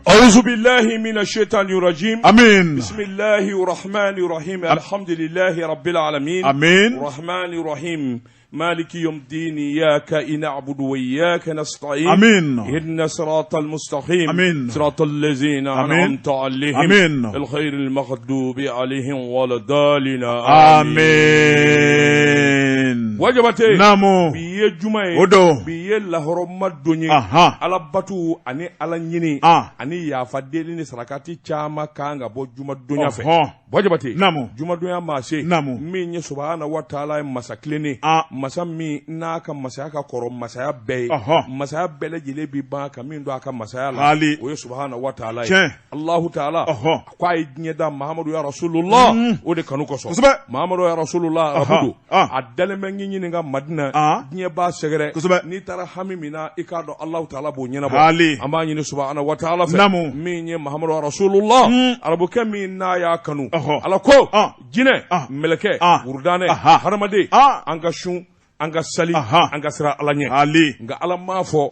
أعوذ بالله من الشيطان الرجيم. Amin. بسم الله الرحمن الرحيم. الحمد لله رب العالمين. Amin. الرحمن الرحيم مالك يوم الدين إياك نعبد وإياك نستعين. Amin. اهدنا الصراط المستقيم. Amin. صراط الذين Amin. أنعمت عليهم. Amin. الخير المغضوب عليهم ولا الضالين. Amin. Buwa Jabate. Naamu. Bi ye juma ye. O don. Bi ye lahɔrɔma don ye. Ahan. Ala batu ani ala ɲini. Ah. Ani yafa deli ni sarakati caman kan ka bɔ jumadonya fɛ. Ɔhɔn. Buwa Jabate. Naamu. Jumadonya maa se. Naamu. Min ye subahana wa taala ye masa tilennen. Ah. Masa min n'a ka masaya ka kɔrɔ masaya bɛɛ ye. Ɔhɔn. Masaya bɛɛ lajɛlen bi ban ka min don a ka masaya la. Haali. O ye subahana wa taala ye. Tiɲɛ. Alahu taala. Ɔhɔn. A ko a ye diɲɛ da Mahamadu ya Rasulullah. O de kanu kosɔn. Kosɛbɛ. Mahamadu ya Rasulullah Ɔhɔn. arabu don. Ah. A dalen bɛ n k'i ɲininka Madina. Ah. Diɲɛ b'a sɛgɛrɛ. Kosɛbɛ. N'i taara hami min na i k'a dɔn Alahu taala b'o ɲɛnabɔ. Haali. An b'a ɲini subahana wa taala fɛ. Naamu. Min ye Mahamadu ya Rasulullah. Arabukɛ min n'a y'a kanu. Ɔhɔ. Ala ko. Ah. Jinɛ. Ah. Mɛlɛkɛ. Ah. Wurudanɛ. Aha. Hadamaden. Ah. An ka sun. An ka sali. Aha. An ka siran Ala ɲɛ. Haali. Nka Ala m'a fɔ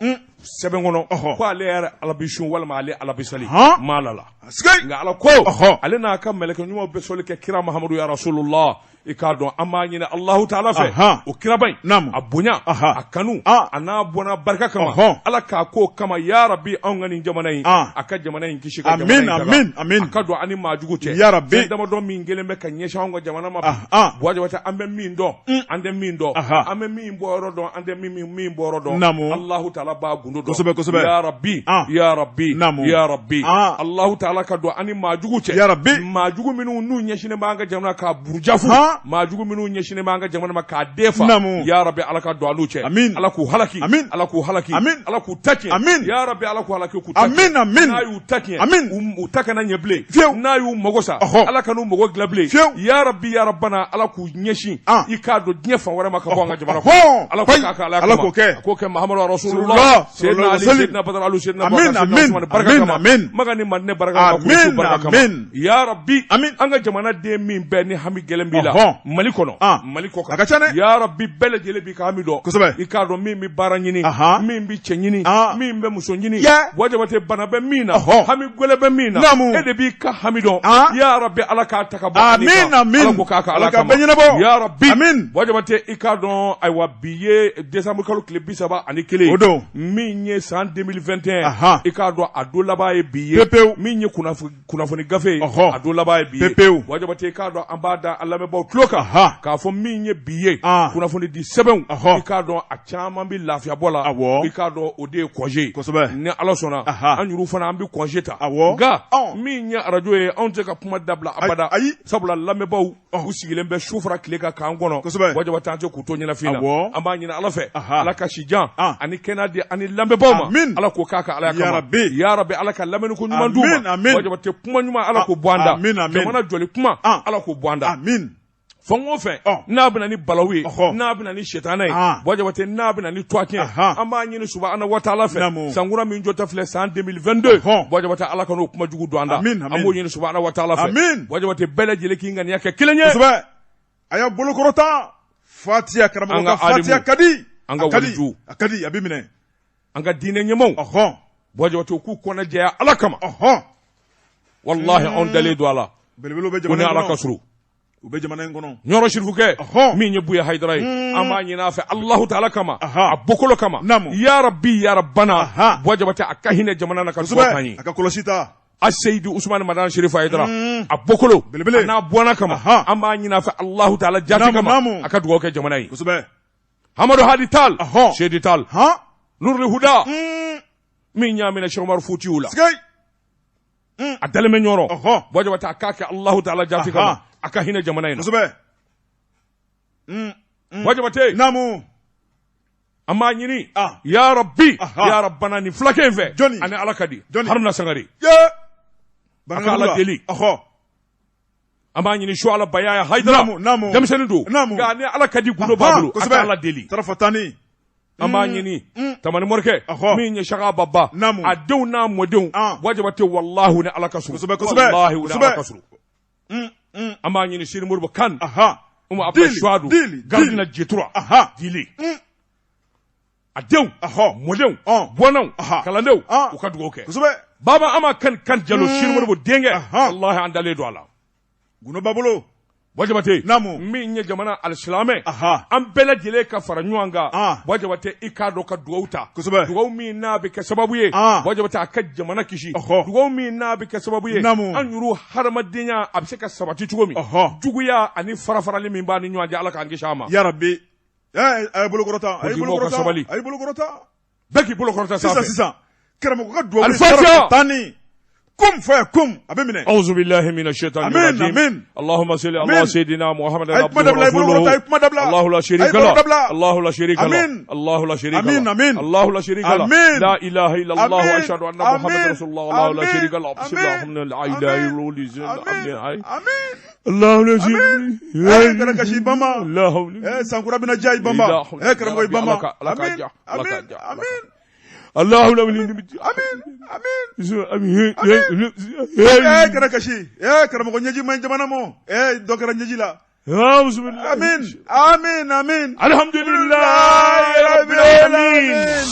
sɛbɛn kɔnɔ Ɔhɔ. ko ale yɛrɛ Ala bi sun walima ale Ala bi sali. Han. Maa la la. Sikei. Nka Ala ko Ɔhɔ. ale n'a ka mɛlɛkɛ ɲumanw bɛ sɔli kɛ kira Mahamadu ya Rasulullah i k'a dɔn an b'a ɲini Alahu taala fɛ Ahan. o kiraba in Naamu. a bonya Aha. a kanu Ah. a n'a bɔnna barika kama Ɔhɔn. Ala k'a ko kama ya Rabbi anw ka nin jamana in Ah. a ka jamana in kisi ka Amin, jamana in taga. amin, amin. a ka don an ni maajugu cɛ Ya Rabbi. fɛn damadɔ min kelen bɛ ka ɲɛsin anw ka jamana ma bi Ah, ah. Buwa Jabate an bɛ min dɔn an tɛ min dɔn Aha. an bɛ min bɔyɔrɔ dɔn an tɛ min bɔyɔrɔ dɔn Naamu. Alahu taala b'a gundo dɔn Kosɛbɛ, kosɛbɛ. ya Rabbi Ah. ya Rabbi Naamu. ya Rabbi Ah. Alahu taala ka don an ni maajugu cɛ Ya Rabbi. maajugu minnu n'u ɲɛsinnen b'an ka jamana k'a burujafu Han. maajugu minnu ɲɛsinnen b'an ka jamana ma k'a den fa Naamu. ya Rabbi ala ka don an n'u cɛ Amin. ala k'u halaki Amin. ala k'u halaki Amin. ala k'u ta tiɲɛ Amin. ya Rabbi ala k'u halaki k'u ta Amin, tiɲɛ amin. n'a y'u ta tiɲɛ Amin. u ta kana ɲɛ bilen Fiyewu. n'a y'u mago sa Ɔhɔ. ala kan'u mago dilan bilen Fiyewu. ya Rabbi ya Rabbana ala k'u ɲɛsin Ah. i k'a don diɲɛ fan wɛrɛ ma ka bɔ an ka jamana Ɔhɔn. kɔnɔ ala k'o Fayi. k'a kɛ ala Ala kama. k'o kɛ. A k'o kɛ Mahamadu Rasulullah Rasulullah. Seydina Ali Sallallahu Seydina Badara Alu Seydina Amin, Bakar Seydina amin, Usmani barika amin, kama amin. Maka ni Madinɛ barika kama Amin, Kurusu barika kama amin. ya Rabbi Amin. an ka jamanaden min bɛɛ ni hami gɛlɛn b'i la Ɔhɔn. Mali kɔnɔ Ah. Mali kɔ kan A ka ca dɛ. ya Rabbi bɛɛ lajɛlen b'i ka hami dɔn Kosɛbɛ. i k'a dɔn min bɛ baara ɲini Ahan. min bɛ cɛ ɲini Ah. min bɛ muso ɲini Yeah. Buwa Jabate bana bɛ min na Ɔhɔn. hami gɛlɛn bɛ min na Naamu. e de b'i ka hami dɔn Ah. ya Rabbi ala k'a ta ka bɔ an ni Amin, kan. amin. ala k'o k'a kan Ala ala k'a kama bɛɛ ɲɛnabɔ. ya Rabbi Amin. Buwa Jabate i k'a dɔn ayiwa bi ye décembre kalo tile 31 O don. min ye san 2021 Ahan. i k'a dɔn a don laban ye bi ye Pepewu. min ye kunnafoni gafe ye Ɔhɔ. a don laban ye bi ye Pepewu. Buwa Jabate i k'a dɔn an b'a da an lamɛnbaaw tulo kan Aha. k'a fɔ min ye bi ye Ah. kunnafoni di sɛbɛnw Ɔhɔ. i k'a dɔn a caman bɛ lafiyabɔ la Awɔ. i k'a dɔn o de ye congé ye Kosɛbɛ. ni ala sɔnna Aha. an yɛrɛw fana an bɛ congé ta Awɔ. nka Ɔn. min ye arajo ye anw tɛ ka kuma dabila abada Ayi. sabula lamɛnbaaw u sigilen bɛ su fara tile kan k'an kɔnɔ Kosɛbɛ. Buwa Jabate an tɛ k'u to ɲɛnafin na Awɔ. an b'a ɲini ala fɛ Aha. ala ka sijan Ah. ani kɛnɛya di ani lamɛnbaaw ma Amin. ala k'o k'a kan ala Ya kama Rabbi. ya Rabbi ala ka lamɛnni ko ɲuman d'u Amin, ma amin. Buwa Jabate kuma ɲuman ala k'o bɔ an da Amin, amin. jamana jɔli kuma Ah. ala k'o bɔ an da Amin. fɛn o fɛn Ɔ. n'a bɛna ni balawu ye Ɔhɔ. n'a bɛna ni sɛtanɛ ye Ah. Buwa Jabate n'a bɛna ni tɔgɔtiɲɛ Ahan. an b'a ɲini subahana wa taala fɛ Naamu. sankura min jɔtɔ filɛ san 2022 Ɔhɔn. Buwa Jabate ala kan'o kuma jugu don an da Amin, an amin. b'o ɲini subahana wa taala fɛ Amin. Buwa Jabate bɛɛ lajɛlen k'i ŋaniya kɛ kelen ye Kosɛbɛ. A y'a bolo kɔrɔta. Fatiya An karamɔgɔ ka ka Fatiya alimu. ka di. An ka A ka di. waliju. A ka di a bɛ minɛ. an ka diinɛ ɲɛmaaw Ɔhɔn. Buwa Jabate u k'u kɔnɔ jɛya ala kama Ɔhɔn. walahi anw dalen don a la Belebelew bɛ ko ni jamana in ala ka kɔnɔ. surun U bɛ jamana in kɔnɔ. Ɲɔrɔ sirifukɛ Ɔhɔn. min ye Buya Hayidara ye an b'a ɲini a fɛ Alahu taala kama Aha. a bɔkolo kama Naamu. ya Rabbi ya Rabbana Aha. Buwa Jabate a ka hinɛ jamana na ka dugawu k'an ye Kosɛbɛ. A ka kɔlɔsi ta. a Seyidi Usumani Madani Sherifu Hayidara a bɔkolo Belebele. a n'a bɔnna kama Aha. an b'a ɲini a fɛ Alahu taala jaati Naamu, kama naamu. a ka dugawu kɛ jamana ye Kosɛbɛ. Hamadu Hadi Tal Ɔhɔn. Seyidi Tal Han. Nurul Huda Mm. min y'a minɛ Cheikh Umaru Futiyu la Sikei. a dalen bɛ Ɲɔrɔ Ɔhɔn. Buwa Jabate a k'a kɛ Alahu taala jaati Aha. kama a ka hinɛ jamana in na Kosɛbɛ. Mm. Buwa Jabate Naamu. an b'a ɲini Ah. ya Rabbi Aha. ya Rabbana nin fulakɛ in fɛ Jɔnni? ani ala ka di Jɔnni? Haruna Sangare Ye. A ka Ala deli. Ɔhɔn. an b'a ɲini su ala bayaya Hayidara Naamu, naamu. denmisɛnnin don Naamu. nka ni ala ka di gundo b'a bolo a ka ala deli Tarafa tani. an b'a ɲini tamani morikɛ Ɔhɔ. min ye Saka Baba Naamu. a denw n'a mɔdenw Ah. Buwa Jabate walahi ni ala ka surun Kosɛbɛ, kosɛbɛ. walahi ni ala Kosɛbɛ. ka surun an b'a ɲini Sini Moribo Kan Aha. Umu Abdulayi Dili, Suwadu dili, Gardina Jetura Aha. dili a denw Ɔhɔ. mɔdenw Ɔn. bɔnnaw Aha. kalandenw Ah. u ka dugawu kɛ Kosɛbɛ. Baba Ama kan kan Jalo Sini Modibo denkɛ, walahi an dalen don a la. Gundo b'a bolo. Buwa Jabate, Naamu. Min ye jamana alisilamɛ, Aha. an bɛɛ lajɛlen ka fara ɲɔgɔn kan. Ah. Buwa Jabate, i k'a dɔn ka dugawu ta. Kosɛbɛ. Dugawu min n'a bɛ kɛ sababu ye. Ah. Buwa Jabate, a ka jamana kisi. Ɔhɔ. Dugawu min n'a bɛ kɛ sababu ye. Naamu. An yɛrɛw hadamadenya a bɛ se ka sabati cogo min. Ɔhɔ. Juguya ani farafarali min b'an ni ɲɔgɔn cɛ, Ala k'an kisi a ma. Yarabi. A ye bolo kɔrɔta. A ye bolo Politikimɔgɔw ka kɔrɔta. sabali. A ye bolo kɔrɔta. Bɛɛ k'i bolo kɔrɔta Sisan sanfɛ. sisan. Karamɔgɔ ka dugawu Al-Fatiha. tan ni. Kum faya kum. A bɛ minɛ. أعوذ بالله من الشيطان آمين، الرجيم. آمين. اللهم صل على آمين. سيدنا محمد أي كما دبلا، أي بلو قرطة، أي كما دبلا. الله لا شريك أي بلو له. دبلا. الله لا شريك له. آمين. الله لا شريك آمين، له. آمين. الله لا شريك له. آمين. لا إله إلا الله آمين. وأشهد أن محمد آمين. رسول الله. الله لا آمين. شريك له. بسم الله آمين. الرحمن الرحيم. لا آمين. إله إلا الله. Amin. الله لا شريك Eh, kana kasi i banma. له. Eh, sankura bɛna diya i banba. Ilaha Eh, karamɔgɔ i banma. Ala ka- Ala ka Amin. diya, Ala ka Amin. diya, Ala ka- Amin. الله لا شريك Amin. Amin. له. Eh, kana kasi. Eh, karamɔgɔ ɲɛji man ɲi jamana ma. Eh, dɔ kɛra ɲɛji la. أعوذ بالله. Amin. Amin. Amin. الحمد لله رب العالمين.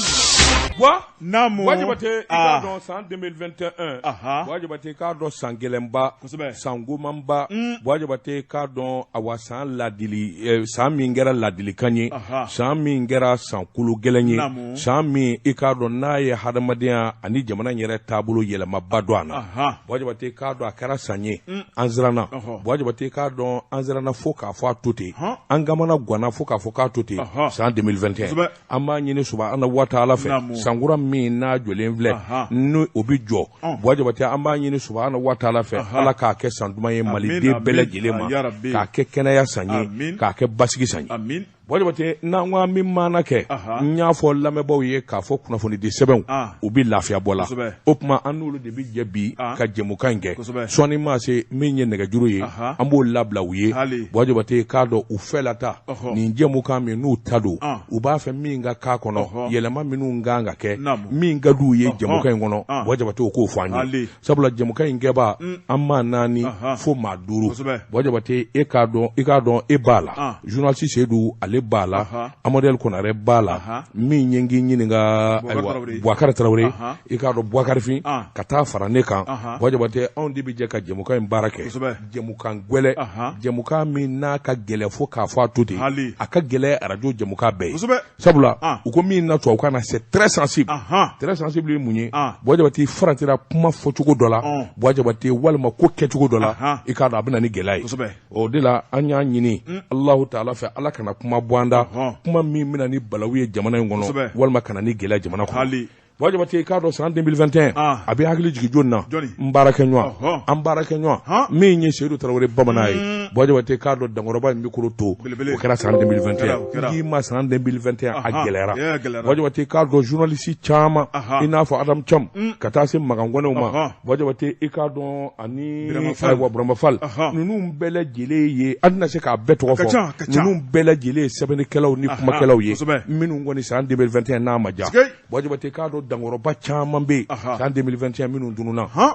Wa Naamu. Buwa Jabate, i k'a Ah. dɔn san 2021, Aha. Buwa Jabate, i k'a dɔn san gɛlɛnba, Kosɛbɛ. san gomanba. Buwa Jabate, i k'a dɔn awa san ladili san min kɛra ladilikan ye, Aha. san min kɛra san kolo gɛlɛn ye, Naamu. san min i k'a dɔn n'a ye hadamadenya ani jamana in yɛrɛ taabolo yɛlɛmaba don a na. Aha. Buwa Jabate, i k'a dɔn a kɛra san ye an siranna. Ɔhɔ. Buwa Jabate, i k'a dɔn an siranna fo k'a fɔ a to ten, Hɔn. an kamana ganna fo k'a fɔ k'a to ten. Ɔhɔ. San 2021, Kosɛbɛ. an b'a ɲini subahana wa taala fɛ, Naamu. sankura min n'a jɔlen filɛ, Aha. ni o bɛ jɔ, Ɔn. Buwa Jabate, an b'a ɲini subahana wa taala fɛ, Aha. Ala k'a kɛ san duman ye maliden amin. bɛɛ lajɛlen ma, Ah, ya Rabbi. k'a kɛ kɛnɛya san ye, Amin. k'a kɛ basigi san ye. Amin. Buwa Jabate, n'an ko an bɛ maana kɛ, Aha. n y'a fɔ lamɛnbaaw ye k'a fɔ kunnafonidi sɛbɛnw Ah. u bɛ lafiya bɔ la. Kosɛbɛ. O tuma an n'olu de bɛ jɛ bi Ah. ka jɛmukan in kɛ. Kosɛbɛ. Sɔɔni maa se min ye nɛgɛjuru ye, Aha. an b'o labila u ye. Hali. Buwa Jabate, k'a dɔn u fɛ la ta Ɔhɔ. nin jɛmukan min n'u ta don, Ah. u b'a fɛ min ka k'a kɔnɔ, Ɔhɔ. yɛlɛma minnu kan ka kɛ, Naamu. min ka d'u ye Ɔhɔ. jɛmukan in kɔnɔ, Ah. Buwa Jabate, o k'o fɔ an ye. Hali. Sabula jɛmukan in kɛbaa, an maa naani Aha. fo maa duuru. Kosɛbɛ. Buwa Jabate, e k'a dɔn, i k'a dɔn e b'a la, Ah. journaliste Seydou ale b'a la, Aha. Amadou Konare b'a la, Aha. min ye n k'i ɲininka, Boubacar ayiwa, Traoré. Boubacar Traoré, Aha. i k'a dɔn Boubacar Fin, Ah. ka taa fara ne kan. Aha. Buwa Jabate, anw de bɛ jɛ ka jɛmukan in baara kɛ. Kosɛbɛ. Jɛmukan gwɛlɛ, Aha. jɛmukan min n'a ka gɛlɛ fo k'a fɔ a to ten, Hali. a ka gɛlɛ arajo jɛmukan bɛɛ ye. Kosɛbɛ. Sabula Ah. u ko min na tubabukan na, c'est très sensible. Ahan. Très sensible ye mun ye? Ah. Buwa Jabate, faratira kuma fɔcogo dɔ la, Ɔn. Buwa Jabate, walima ko kɛcogo dɔ la, Ahan. i k'a dɔn a bɛ na ni gɛlɛya ye. Kosɛbɛ. O de la an y'a ɲini Alahu taala fɛ, Ala kana kuma bɔ an da, Ɔhɔn. kuma min bɛna ni balawu ye jamana in kɔnɔ, Kosɛbɛ. walima kana ni gɛlɛya jamana kɔnɔ. Hali. Buwa Jabate, i k'a dɔn san 2021, Ah. a bɛ hakili jigin jɔni na? Jɔni? N baarakɛɲɔgɔn, Ɔhɔn. an baarakɛɲɔgɔn Han. min ye Seydou Traoré bamanan ye. Buwa Jabate, i k'a dɔn dankɔrɔba in bɛ koro to, Belebele. o kɛra san 2021. O kɛra, o kɛra. N'i ma san 2021, a Ahan. gɛlɛyara. Eh, a gɛlɛyara. Buwa Jabate, i k'a dɔn journaliste caman, Ahan. i n'a fɔ Adam Cham, ka taa se Makan Kɔnɛw ma. Ɔhɔn. Buwa Jabate, i k'a dɔn ani Birama Fall. ayiwa Burama Fall, Ahan. ninnu bɛɛ lajɛlen ye, an tɛna se k'a bɛɛ tɔgɔ A ka ca, a ka fɔ, ca. ninnu bɛɛ lajɛlen ye sɛbɛnnikɛlaw ni Ahan, kumakɛlaw ye, kosɛbɛ. minnu kɔni san 2021 n'a ma diya. Sikei. Buwa Jabate, i k'a dɔn dankɔrɔba caman bɛ yen Ahan. san 2021 minnu tununna. Han.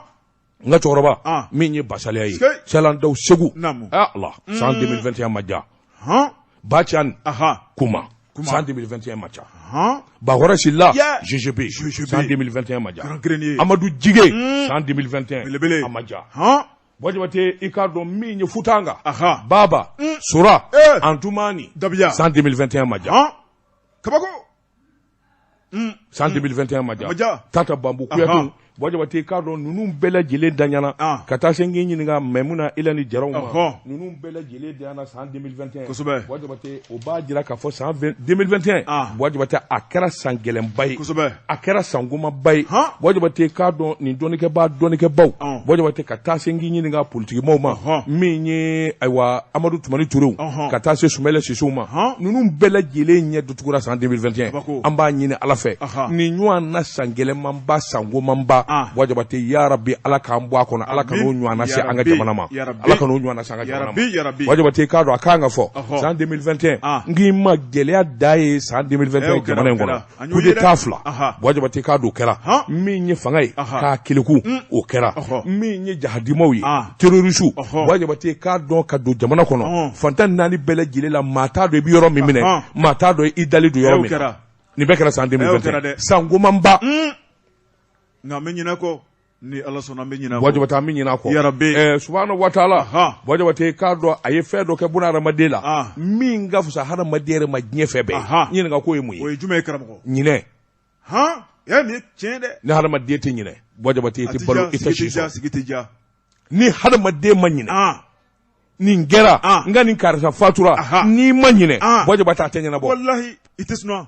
N ka cɛkɔrɔba Ah. min ye Basaliya ye, Sikei. Salandaw Segu, Naamu. ah Allah, san 2021 ma diya. Han. Bacan Aha. Kuma, Kuma. san 2021 ma diya. Han. Bakɔrɔ Sila, Yeah. GGB, GGB. san 2021 ma diya. Grand grenier. Amadu Jige, san 2021 Belebele. a ma diya. Han. Buwa Jabate, i k'a dɔn min ye Futanga, Aha. Baba, Sora, Eh. Antumani, Dabiya. san 2021 ma diya. Han. Kabako. San 2021 ma Ma diya. diya. Tata Bambu Ahan. Kuyatu, Buwa Jabate, i k'a dɔn ninnu bɛɛ lajɛlen daɲana, Ah. ka taa se n k'i ɲininka Maimuna Ilani Jaraw ma, Ɔhɔn. ninnu bɛɛ lajɛlen daɲana san 2021. Kosɛbɛ. Buwa Jabate, o b'a jira k'a fɔ san 2021, Ah. Buwa Jabate, a kɛra san gɛlɛnba ye. Kosɛbɛ. A kɛra sangomaba ye. Han. Buwa Jabate, k'a dɔn nin dɔnnikɛbaa dɔnnikɛbaw, Ɔn. Buwa Jabate, ka taa se n k'i ɲininka politikimaw ma, Ɔhɔn. min ye ayiwa Amadu Tumani Turew, Ɔhɔn. ka taa se Sumɛlɛ Sisow ma, Han. ninnu bɛɛ lajɛlen ɲɛ dutugura san 2021. Kabako. An b'a ɲini Ala fɛ, Aha. nin ɲɔgɔn na san gɛlɛnmanba, sangomanba, Ah. Buwa Jabate, yarabi Ala k'an bɔ a kɔnɔ, Ala ka n'o Amin. ɲɔgɔn na se an ka Yarabi. jamana ma, Yarabi. Ala ka n'o ɲɔgɔn na se an ka jamana ma. Yarabi, yarabi. Buwa Jabate, k'a dɔn a kan ka fɔ Ɔhɔ. san 2021, Ah. n k'i ma gɛlɛya da ye san Eh, 2021 o kɛra, jamana in o kɛra. kɔnɔ, An y'o coup ye dɛ. d'état fila, Aha. Buwa Jabate, k'a don kɛra, Han. min ye fanga ye Aha. k'a keleku, o kɛra, Ɔhɔ. min ye jahadimaw ye, Ah. terroriste, Ɔhɔ. Buwa Jabate, k'a dɔn ka don jamana kɔnɔ, Ɔn. fantan naani bɛɛ lajɛlen la, maa t'a dɔn i bɛ yɔrɔ min minɛ, Ahan. maa t'a dɔn i dalen don Eh, yɔrɔ o min na. kɛra. Nin bɛɛ kɛra san Eh, o kɛra 2021, dɛ. sangomanba. Nka n bɛ ɲinɛ kɔ. Ni Ala sɔnna, an bɛ ɲinɛ a kɔ. Buwa Jabate, an bɛ ɲinɛ a kɔ. Yarabi. Subahana wa taala. Buwa Jabate, k'a dɔn a ye fɛn dɔ kɛ buna hadamaden la min ka fisa hadamaden yɛrɛ ma diɲɛ fɛn bɛɛ ye. Ɲininka k'o ye mun ye? O ye jumɛn ye, karamɔgɔ? Ɲinɛ. Han, ɛ, nin ye tiɲɛ dɛ. Ni hadamaden tɛ ɲinɛ, Buwa Jabate, i A tɛ tɛ balo, diya, i tɛ sigi si tɛ diya, sɔrɔ. sigi tɛ diya. Ni hadamaden ma ɲinɛ, nin kɛra, n ka nin karisa fatura, n'i ma ɲinɛ, Buwa Jabate, a tɛ ɲɛnabɔ. Walahi, i tɛ sunɔgɔ,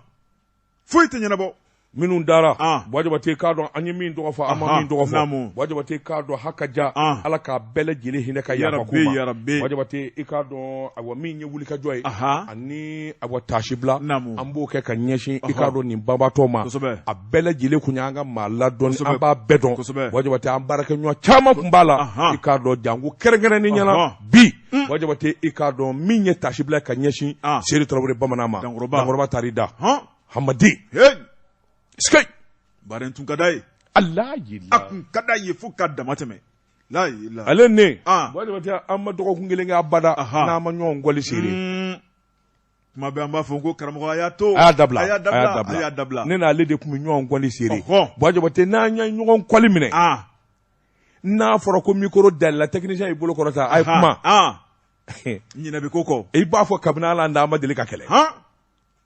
foyi tɛ ɲɛnabɔ. Minnu dara, Buwa Jabate, k'a dɔn an ye min tɔgɔ fɔ, an ma min tɔgɔ fɔ, Buwa Jabate, k'a dɔn haka ja, Ala k'a bɛɛ lajɛlen hinɛ ka yafa k'u Yarabi, ma. yarabi. Buwa Jabate, i k'a dɔn, ayiwa, min ye wulikajɔ ye ani ayiwa taasibila, an b'o kɛ ka ɲɛsin, i k'a dɔn, nin banbaatɔ ma. A bɛɛ lajɛlen kun y'an ka maa ladɔnni, an b'a bɛɛ dɔn. Buwa Jabate, an baarakɛɲɔgɔn caman kun b'a la, i k'a dɔn, janko kɛrɛnkɛrɛnnen ɲɛna bi, Buwa Jabate, i k'a dɔn, min ye taasibila ka ɲɛsin Seydou Tarawele bamanan ma, Dankɔrɔba. Dankɔrɔba taar'i da. Hamadi. Hey. Sikei. Baara in tun ka d'a ye. Ala y'i A la. kun ka d'a ye fo k'a dama tɛmɛ. La ilaha. Ale ne. Buwa Jabate, an ma dɔgɔkun kelen kɛ abada n'an ma ɲɔgɔn gɔli seere. Kuma bɛɛ an b'a fɔ ko karamɔgɔ, a y'a to. A y'a dabila. A y'a dabila. A y'a dabila. Ne n'ale de tun bɛ ɲɔgɔn gɔli seere. Buwa Jabate, n'an ye ɲɔgɔn kɔli minɛ, n'a fɔra ko micro dayɛlɛla, technicien y'i bolo kɔrɔta, a ye kuma. Ɲinɛ bɛ ko kɔ. I b'a fɔ kabini Ala y'an da, an ma deli ka kɛlɛ.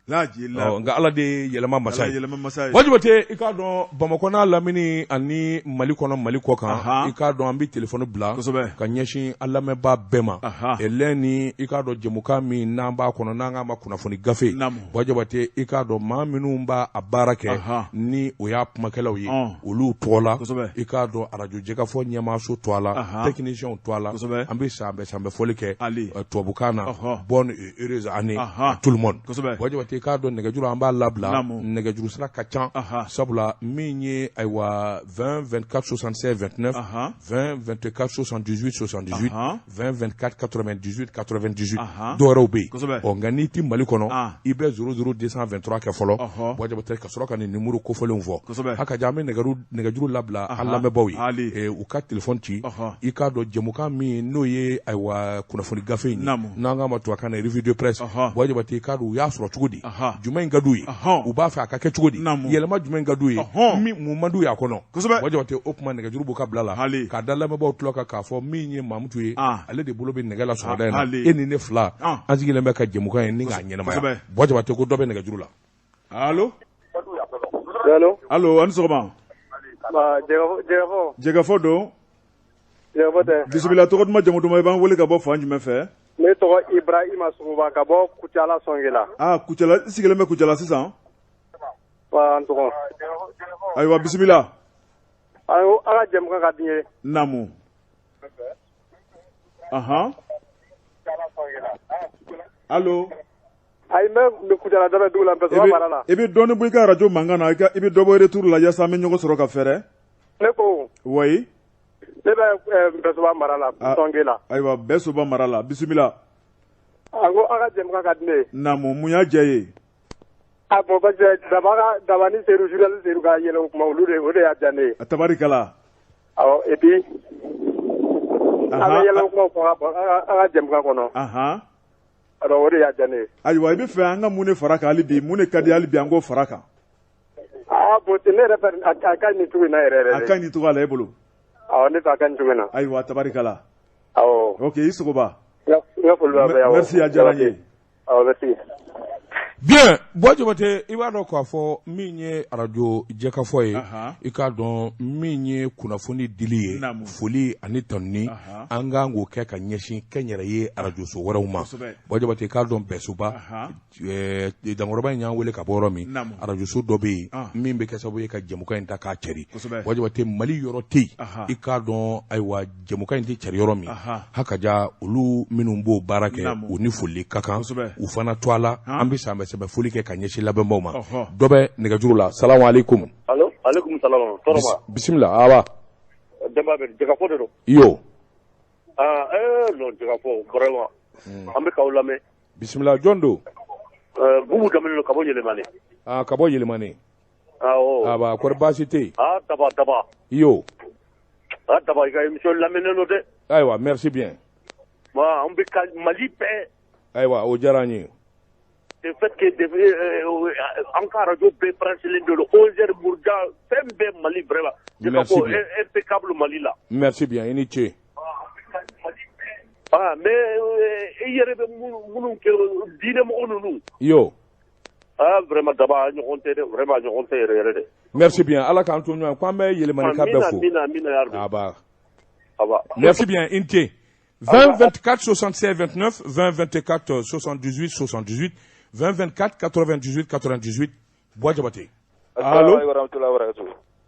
La ilaha. Ɔ, nka Ala de ye yɛlɛma masa Ala ye. ye yɛlɛma masa ye. Buwa Jabate, i k'a dɔn, Bamakɔ n'a lamini ani Mali kɔnɔ, Mali kɔ kan, i k'a dɔn, an bɛ telefɔni bila ka ɲɛsin an lamɛnbaa bɛɛ ma. Lɛn ni i k'a dɔn, jɛmukan min n'an b'a kɔnɔ, n'an k'a ma kunnafoni gafe. Buwa Jabate, i k'a dɔn, maa minnu b'a a baara kɛ, ni o y'a kumakɛlaw ye, olu tɔgɔ la, i k'a dɔn, arajo jɛkafɔ ɲɛmaaso tɔgɔ la, techniciens tɔgɔ la, an bɛ sanbɛ sanbɛ fɔli kɛ Ali. Tubabukan na, bonne et heureuse année à tout le monde. Buwa Jabate, i k'a dɔn, nɛgɛjuru an b'a labila, nɛgɛjuru sira ka ca, sabula min ye, ayiwa, 20 24 76 29, 20 24 78 78, 20 24 98 98, dɔwɛrɛw bɛ yen. Ɔ, nka n'i ti Mali kɔnɔ, i bɛ 00 223 kɛ fɔlɔ, Buwa Jabate, ka sɔrɔ ka nin numéro kofɔlenw fɔ. Haka ja, an bɛ nɛgɛjuru labila an lamɛnbaaw ye. Ali. U ka téléphone ci, i k'a dɔn, jɛmukan min n'o ye, ayiwa, kunnafoni gafe in ye, n'an k'a ma tubabukan na revue de presse, Buwa Jabate, i k'a dɔn, u y'a sɔrɔ cogo di, jumɛn in ka d'u ye, u b'a fɛ a ka kɛ cogo di, yɛlɛma jumɛn ka d'u ye, min mun man d'u ye a kɔnɔ. Buwa Jabate, o tuma nɛgɛjuru b'u ka bila la k'a da lamɛnbaaw tulo kan k'a fɔ min ye Mamutu ye, ale de bolo bɛ nɛgɛ la sɔgɔmada in na. E ni ne fila, an sigilen bɛ ka jɛmukan in ni k'a ɲɛnamaya. Buwa Jabate, ko dɔ bɛ nɛgɛjuru la. Allo. Allo. Allo, ani sɔgɔma. Ba, Jɛgɛfɔ. Jɛgɛfɔ don. Jɛgɛfɔ tɛ. Bisimila, tɔgɔ duman, jamu duman, i b'an wele ka bɔ fan jumɛn fɛ? Ne tɔgɔ Ibrahima Sogoba ka bɔ Kucala Sɔngela. Ah, Kucala, i sigilen bɛ Kucala sisan? Wa, n tɔgɔ. Ayiwa, bisimila. Ayiwa, aw ka jɛmukan ka di n ye. Naamu. Ahan. Allo. Ayi, n bɛ Kucala dɔ bɛ dugu la, n bɛ I sɔrɔ mara la. bɛ, i bɛ dɔɔnin bɔ i ka radio mankan na, i bɛ dɔ bɔ retour la yaasa an bɛ ɲɔgɔn sɔrɔ ka fɛrɛ. Ne ko. Oui. Ne bɛ Bɛsoba mara la, Sɔngela. Ayiwa, Bɛsoba mara la, bisimila. A ko aw ka jɛmukan ka di ne ye. Naamu, mun y'a diya i ye? A bon, parce que Daba ka, Daba ni Seydou, journaliste Seydou ka yɛlɛ kuma, olu de, o de y'a diya ne ye. Tabarikala. Awɔ, et puis an bɛ yɛlɛ kuma fɔ aw ka jɛmukan kɔnɔ. Alors, o de y'a diya ne ye. Ayiwa, i bɛ fɛ an ka mun de fara kan hali bi? Mun de ka di hali bi an k'o fara kan? Ah bon, ne yɛrɛ fɛ, a ka ɲi nin cogo in na yɛrɛ yɛrɛ. A ka ɲi nin cogoya la e bolo? Awɔ, ne fɛ a ka ɲi cogo in na. Ayiwa, tabarikala. Awɔ. Ok, i Sogoba. N ka foli b'a bɛɛ ye. Merci, a diyara n ye. Awɔ, merci. Bien, Buwa Jabate, i b'a dɔn k'a fɔ min ye arajo jɛkafɔ ye, i k'a dɔn, min ye kunnafoni dili ye, foli ani tanuni, an kan k'o kɛ ka ɲɛsin kɛnyɛrɛye arajoso wɛrɛw ma. Buwa Jabate, i k'a dɔn, Bɛsoba, Dankɔrɔba in y'an wele ka bɔ yɔrɔ min, arajoso dɔ bɛ yen min bɛ kɛ sababu ye ka jɛmukan in ta k'a cɛri. Buwa Jabate, Mali yɔrɔ tɛ yen, i k'a dɔn, ayiwa, jɛmukan in tɛ cɛri yɔrɔ min. Hakaja, olu minnu b'o baara kɛ, u ni foli ka kan, u fana to a la. An bɛ sanbɛ sɛbɛ foli kɛ ka ɲɛsin lamɛnbaaw ma. Dɔ bɛ nɛgɛjuru la. Salamu aleykum. Allo, aleykum salam, tɔɔrɔ ma. Bisimila, aba. Denba bɛ Jɛgɛfɔ de don. Iyo. Ah, non, Jɛgɛfɔ vraiment, an bɛ k'aw lamɛn. Bisimila, jɔn don? Bubu Danbele don ka bɔ Yɛlɛmani. Ah, ka bɔ Yɛlɛmani. Awɔ. Aba, kɔri baasi tɛ yen? Ah, Daba, Daba. Iyo. Ah, Daba, i ka émission lamɛnnen don dɛ. Ayiwa, merci bien. Wa an bɛ ka Mali bɛɛ. Ayiwa, o diyara an ye. De fait que an ka radio bɛɛ branchelen de don 11h Buruja fɛn bɛɛ Mali vraiment. Merci bien. Impeccable Mali la. Merci bien, i ni ce. Ah mais i yɛrɛ bɛ minnu kɛ diinɛmɔgɔ ninnu. Yo. Ah vraiment Daba ɲɔgɔn tɛ dɛ, vraiment ɲɔgɔn tɛ yɛrɛ yɛrɛ dɛ. Merci bien, Ala k'an to ɲɔgɔn ye, k'an bɛ Yɛlɛmanika bɛɛ fo. Amina amina ya Rabbi. Aba. Aba. Merci bien, i ni ce. 20 24 76 29, 20 24 78 78, 20 24 98 98. Buwa Jabate. Allo.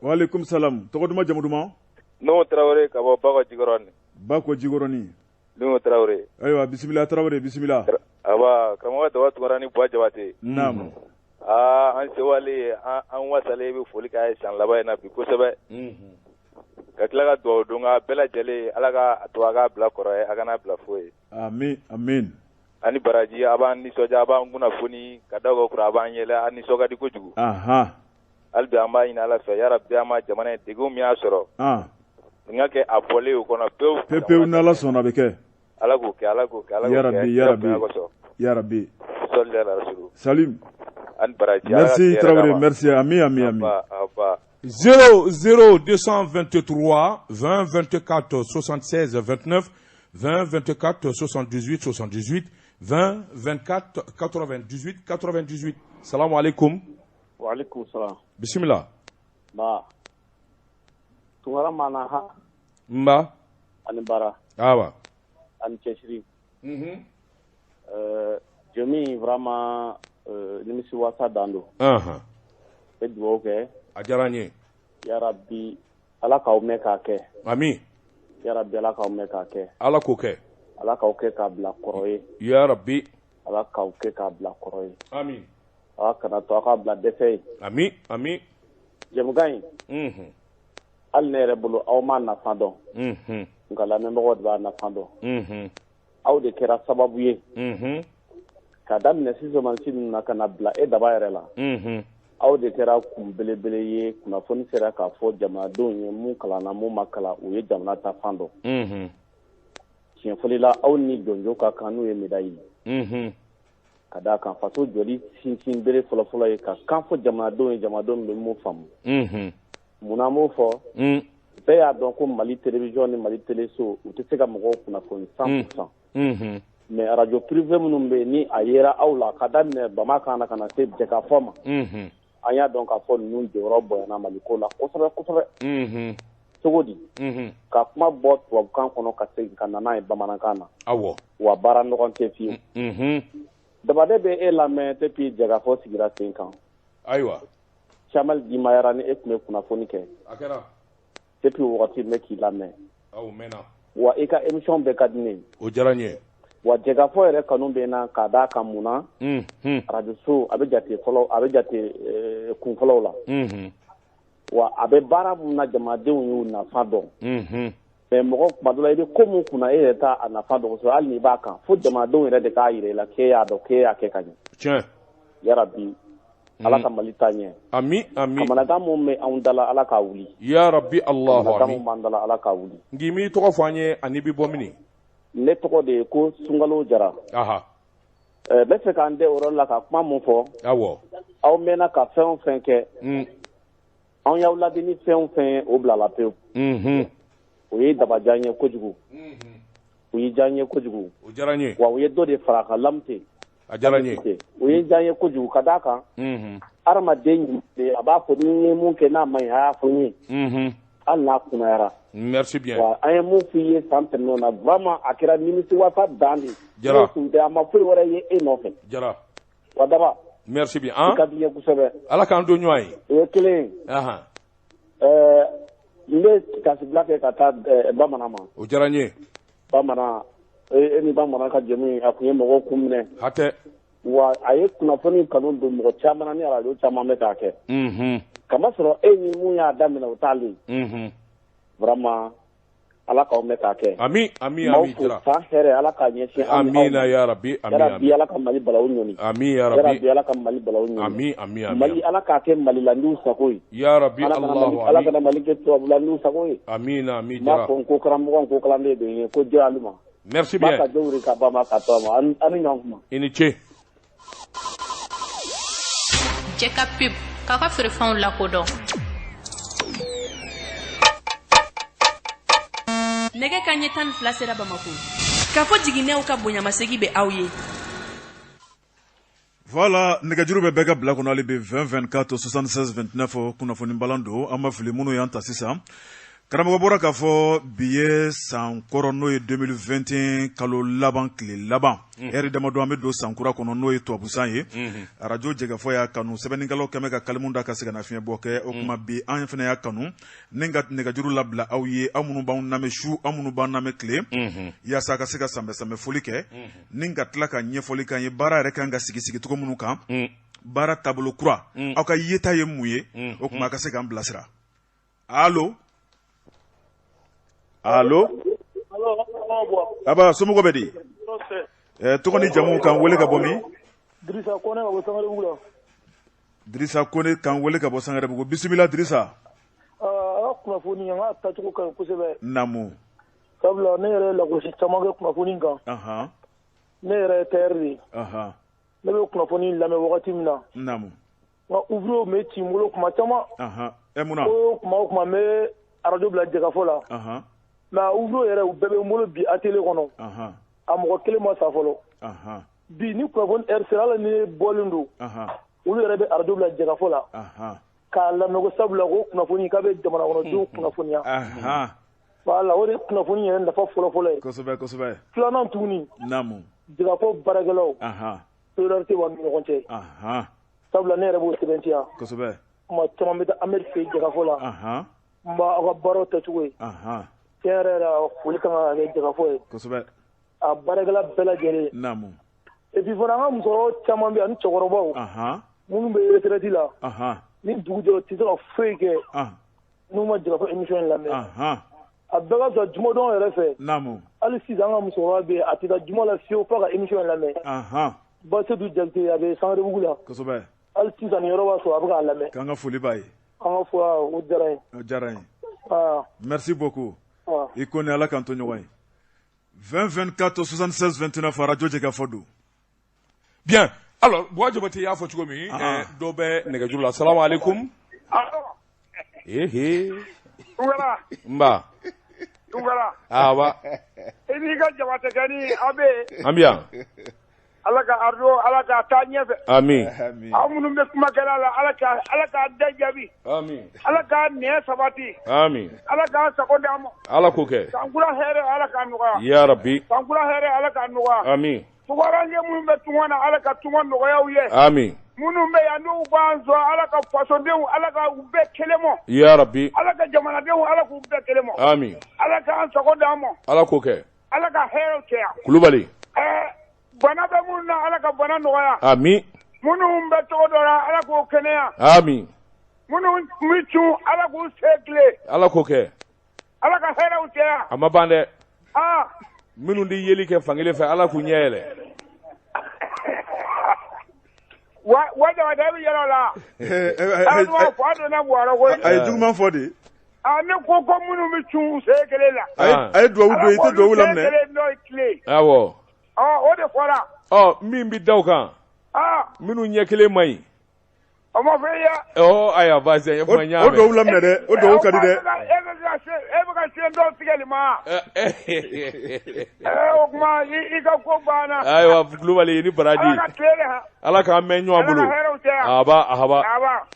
Wa alaikum salam. Tɔgɔ duman, jamu duman? Nuhu Tarawele ka bɔ Bakɔ Jikɔrɔni. Bakɔ Jikɔrɔni. Nuhu Tarawele. Ayiwa, bisimila Tarawele, bisimila. Aba, karamɔgɔ Daba Tunkara ni Buwa Jabate. Naamu. Aa, an sewalen, an wasalen bɛ foli k'a ye san laban in na bi kosɛbɛ. Ka tila ka dugawu don ka bɛɛ lajɛlen, Ala ka to a k'a bila kɔrɔ ye, a kana bila foyi ye. Amin amin. Ani baraji, a b'an nisɔndiya, a b'an kunnafoni ka da o kan, a b'an yɛlɛ, an nisɔn ka di kojugu. Ahan. Hali bi an b'a ɲini Ala fɛ, yarabi an ma jamana in degun min y'a sɔrɔ. Nin ka kɛ a bɔlen o kɔnɔ pewu. Pewu pewu, n'Ala sɔnna a bɛ kɛ. Ala k'o kɛ, Ala k'o kɛ, Ala k'o kɛ. Yarabi yarabi. Yarabi. Sɔli ala rasulu. Salim. Ani baraji. Merci Traoré, merci. Ami ami ami. Aba. 0 0 223 20 24 76 29, 20 24 78 78, 20 24 98 98. Salam alaikum. Wa alaikum salam. Bismillah. Ba. Tunkara mana ha. Mba. Ani bara. Awa. Ani cɛsiri. Jɔmi vraiment nimisi wasa dan don. Anhan. Bɛ dugawu kɛ. A diyara n ye. Yarabi Ala k'aw mɛn k'a kɛ. Ami. Yarabi Ala k'aw mɛn k'a kɛ. Ala k'o kɛ. Ala k'aw kɛ k'a bila kɔrɔ ye. Yarabi. Ala k'aw kɛ k'a bila kɔrɔ ye. Ami. Ala kana to aw k'a bila dɛsɛ ye. Ami ami. Jɛmukan in. Hali ne yɛrɛ bolo aw m'a nafa dɔn. Nka lamɛnbagaw de b'a nafa dɔn. Aw de kɛra sababu ye. Ka daminɛ sisomansi ninnu na ka na bila e Daba yɛrɛ la. Aw de kɛra kun belebele ye, kunnafoni sera k'a fɔ jamanadenw ye, mun kalanna mun ma kalan, u ye jamana ta fan dɔn. Tiɲɛ fɔli la, aw ni jɔnjɔn ka kan n'u ye médaille ye. Ka d'a kan faso jɔli sinsin bere fɔlɔfɔlɔ ye ka kan fɔ jamanadenw ye, jamanadenw bɛ mun faamu. Munna an b'o fɔ? Bɛɛ y'a dɔn ko Mali télévision ni Mali téléso u tɛ se ka mɔgɔw kunnafoni 100%. Mais radio privé minnu bɛ yen ni a yera aw la ka daminɛ Bamako na ka na se Jɛkafɔ ma. An y'a dɔn k'a fɔ ninnu jɔyɔrɔ bonyana Mali ko la kosɛbɛ kosɛbɛ. Cogo di? Ka kuma bɔ tubabukan kɔnɔ ka segin ka na n'a ye bamanankan na. Awɔ. Wa baara ɲɔgɔn tɛ fiyewu. Dabade bɛ e lamɛn depuis Jɛkafɔ sigira sen kan. Ayiwa. Camal Dimayara ni e tun bɛ kunnafoni kɛ. A kɛra. Depuis o wagati n bɛ k'i lamɛn. Awɔ, mɛnna. Wa i ka émission bɛɛ ka di ne ye. O diyara n ye. Wa Jɛkafɔ yɛrɛ kanu bɛ n na k'a d'a kan mun na. Radio so a bɛ jate fɔlɔ, a bɛ jate kun fɔlɔw la. Wa a bɛ baara mun na jamanadenw y'u nafa dɔn. Mais mɔgɔ tuma dɔ la i bɛ ko mun kunna e yɛrɛ t'a a nafa dɔn kosɛbɛ, hali n'i b'a kan, fo jamanadenw yɛrɛ de k'a yira i la k'e y'a dɔn k'e y'a kɛ ka ɲɛ. Tiɲɛ. Yarabi. Ala ka Mali taa ɲɛ. Ami ami. Kamanagan mun bɛ anw da la, Ala k'a wuli. Yarabi Alahu ami. Kamanagan mun b'an da la, Ala k'a wuli. N'i m'i tɔgɔ fɔ an ye ani b'i bɔ min? Ne tɔgɔ de ye ko Sunkalo Jara. Aha. N bɛ fɛ k'an den o yɔrɔ la ka kuma mun fɔ. Awɔ. Aw mɛnna ka fɛn o fɛn kɛ. Anw y'aw ladi ni fɛn o fɛn ye, o bilala pewu. O ye Daba diya n ye kojugu. O ye diya n ye kojugu. O diyara n ye. Wa u ye dɔ de fara a kan Lamute. A diyara n ye. O ye diya n ye kojugu ka d'a kan. Hadamaden a b'a fɔ ni n ye mun kɛ n'a ma ɲi, a y'a fɔ n ye. Hali n'a kunnayara. Merci bien. Wa an ye mun f'i ye san tɛmɛnenw na, vraiment a kɛra nimisiwasa dan de ye. Jara. Tun tɛ, a ma foyi wɛrɛ ye e nɔfɛ. Jara. Wa Daba. Merci bien. I ka di n ye kosɛbɛ. Ala k'an don ɲɔgɔn ye. O ye kelen ye. N bɛ tasibila kɛ ka taa Bamanan ma. O diyara n ye. Bamanan, e ni Bamanan ka jɛmu a tun ye mɔgɔw kun minɛ. Hatɛ. Wa a ye kunnafoni kanu don mɔgɔ caman na ni radio caman bɛ k'a kɛ. Kamasɔrɔ e ni mun y'a daminɛ o t'ale ye. Vraiment Ala k'aw mɛn k'a kɛ. Ami ami ami Jara. San hɛrɛ Ala k'a ɲɛsin an Amina ya Rabbi ami ami. Ala ka Mali balawu ɲɔni. Ami ya Rabbi. Yarabi Ala ka Mali balawu ɲɔni. Ami ami ami. Mali Ala k'a kɛ Malilandiw sago ye. Ya Rabbi Allahu Ala kana Mali kɛ tubabulandiw sago ye. Amina ami Jara. N b'a fɔ n ko karamɔgɔ n ko kalanden de ye ko jɛ alu ma. Merci bien. Ba ka jɔwuri ka ba ma ka to ma an ni ɲɔgɔn kuma. I ni ce. Jɛka Pub k'aw ka feerefɛnw lakodɔn. Nɛgɛ kanɲɛ 12 sera Bamakɔ. Kafo jiginɛw ka bonyamasegin bɛ aw ye. Voilà nɛgɛjuru bɛ bɛɛ ka bila kɔnɔ hali bi 20 24 76 29 kunnafoni balan don an ma fili minnu y'an ta sisan karamɔgɔ bɔra k'a fɔ bi ye san kɔrɔ n'o ye 2021 kalo laban tile laban ɛri damadɔ an bɛ don san kura kɔnɔ n'o ye tubabusan ye arajo jɛkafɔ y'a kanu sɛbɛnnikɛlaw kɛmɛ ka kalimu da ka sɛgɛnnafiɲɛbɔ kɛ o tuma bi an fana y'a kanu ni ka nɛgɛjuru labila aw ye aw minnu b'anw lamɛn su aw minnu b'an lamɛn tile yaasa ka se ka sanbɛ sanbɛ foli kɛ ni ka tila ka ɲɛfɔli k'an ye baara yɛrɛ kan ka sigi sigicogo minnu kan baara taabolo kura aw ka yeta ye mun ye o tuma a ka se k'an bilasira allo allo aba somɔgɔw bɛ di tɔgɔ ni jamu k'an wele ka bɔ min Dirisa Kone ka bɔ Sangarebugu la. Dirisa Kone k'an wele ka bɔ Sangarebugu bisimila Dirisa. Aw ka kunnafoni an ka tacogo ka ɲi kosɛbɛ. Naamu. Sabula ne yɛrɛ ye lagosi caman kɛ kunnafoni kan. Ne yɛrɛ ye tailleur de ye. Ne bɛ kunnafoni lamɛn wagati min na. Naamu. Nka ouvrier bɛ ci n bolo kuma caman. Ɛ mun na? Ko kuma o kuma n bɛ arajo bila jɛkafɔ la. Mais ouvrier yɛrɛ u bɛɛ bɛ n bolo bi atelier kɔnɔ. A mɔgɔ kelen ma sa fɔlɔ. Bi ni kunnafoni heure sera hali ni ne bɔlen don. Olu yɛrɛ bɛ arajo bila jɛkafɔ la. K'a lamɛn ko sabula ko kunnafoni k'a bɛ jamana kɔnɔdenw kunnafoniya. Voilà o de ye kunnafoni yɛrɛ nafa fɔlɔfɔlɔ ye. Kosɛbɛ kosɛbɛ. Filanan tuguni. Naamu. Jɛkafɔ baarakɛlaw. Solidarité b'an ni ɲɔgɔn cɛ. Sabula ne yɛrɛ b'o sɛbɛntiya. Kosɛbɛ. Kuma caman bɛ taa Amedi fɛ yen jɛkafɔ la. N b'aw ka baaraw kɛcogo ye. Tiɲɛ yɛrɛ yɛrɛ la foli kan ka kɛ jɛkafɔ ye. Kosɛbɛ. A baarakɛla bɛɛ lajɛlen. Naamu. Et puis fana an ka musokɔrɔbaw caman bɛ yen ani cɛkɔrɔbaw. Minnu bɛ retraite la. Ni dugu jɛra u tɛ se ka foyi kɛ. N'u ma jɛkafɔ émission in lamɛn. A bɛɛ ka fisa jumadon yɛrɛ fɛ. Naamu. Hali sisan an ka musokɔrɔba bɛ yen a tɛ taa juma la fiyewu f'a ka émission in lamɛn. Basedu Jakite a bɛ Sangarebugu la. Kosɛbɛ. Hali sisan nin yɔrɔ b'a sɔrɔ a bɛ k'a lamɛn. K'an ka foli b'a ye. An ka fɔ o diyara n ye. O diyara n ye. Merci beaucoup. I ko ni Ala k'an to ɲɔgɔn ye. 20 24 76 29 arajo jɛkafɔ don. Bien alors Buwa Jabate y'a fɔ cogo min dɔ bɛ nɛgɛjuru la salamu aleykum. Ehe. Tunkara. Nba. Tunkara. Awa. I n'i ka jabatekɛnin aw bɛ yen. An bɛ yan. Ala ka arajo Ala k'a taa ɲɛfɛ. Ami. Aw minnu bɛ kumakɛla la Ala ka Ala k'a da jaabi. Ami. Ala k'a nɛn sabati. Ami. Ala k'a sago d'an ma. Ala k'o kɛ. Sankura hɛrɛ Ala k'a nɔgɔya. Ya Rabbi. Sankura hɛrɛ Ala k'a nɔgɔya. Ami. Tunkaranke minnu bɛ tunga na Ala ka tunga nɔgɔya u ye. Ami. Minnu bɛ yan n'u b'an sɔn Ala ka fasodenw Ala ka u bɛɛ kelen mɔ. Ya Rabbi. Ala ka jamanadenw Ala k'u bɛɛ kelen mɔ. Ami. Ala k'an sago d'an ma. Ala k'o kɛ. Ala ka hɛrɛw caya. Kulubali. Bana bɛ minnu na Ala ka bana nɔgɔya. Ami. Minnu bɛ cogo dɔ la Ala k'o kɛnɛya. Ami. Minnu bɛ cun Ala k'u sen tilen. Ala k'o kɛ. Ala ka hɛrɛw caya. A ma ban dɛ. Minnu tɛ yeli kɛ fankelen fɛ Ala k'u ɲɛ yɛlɛ. Wa Jabate e bɛ yɛlɛ o la. Fa donna Buwara koyi. A ye juguman fɔ de. Ne ko ko minnu bɛ cun u sen kelen la. A ye duwawu don i tɛ duwawu laminɛ. Ala k'olu sen kelen dɔ tilen. Awɔ. O de fɔra. Ɔ min bɛ da o kan. Minnu ɲɛ kelen man ɲi. O ma fɔ i ye. Ayiwa baasi tɛ. O duwawu laminɛ dɛ o duwawu ka di dɛ. E bɛ ka sen dɔw tigɛli ma. O tuma i ka ko banna. Ayiwa Kulubali i ni baraji. Ala ka tile de ha. Ala k'an mɛn ɲɔgɔn bolo. Ala ka hɛrɛw caya. Aba ahaba. Aba.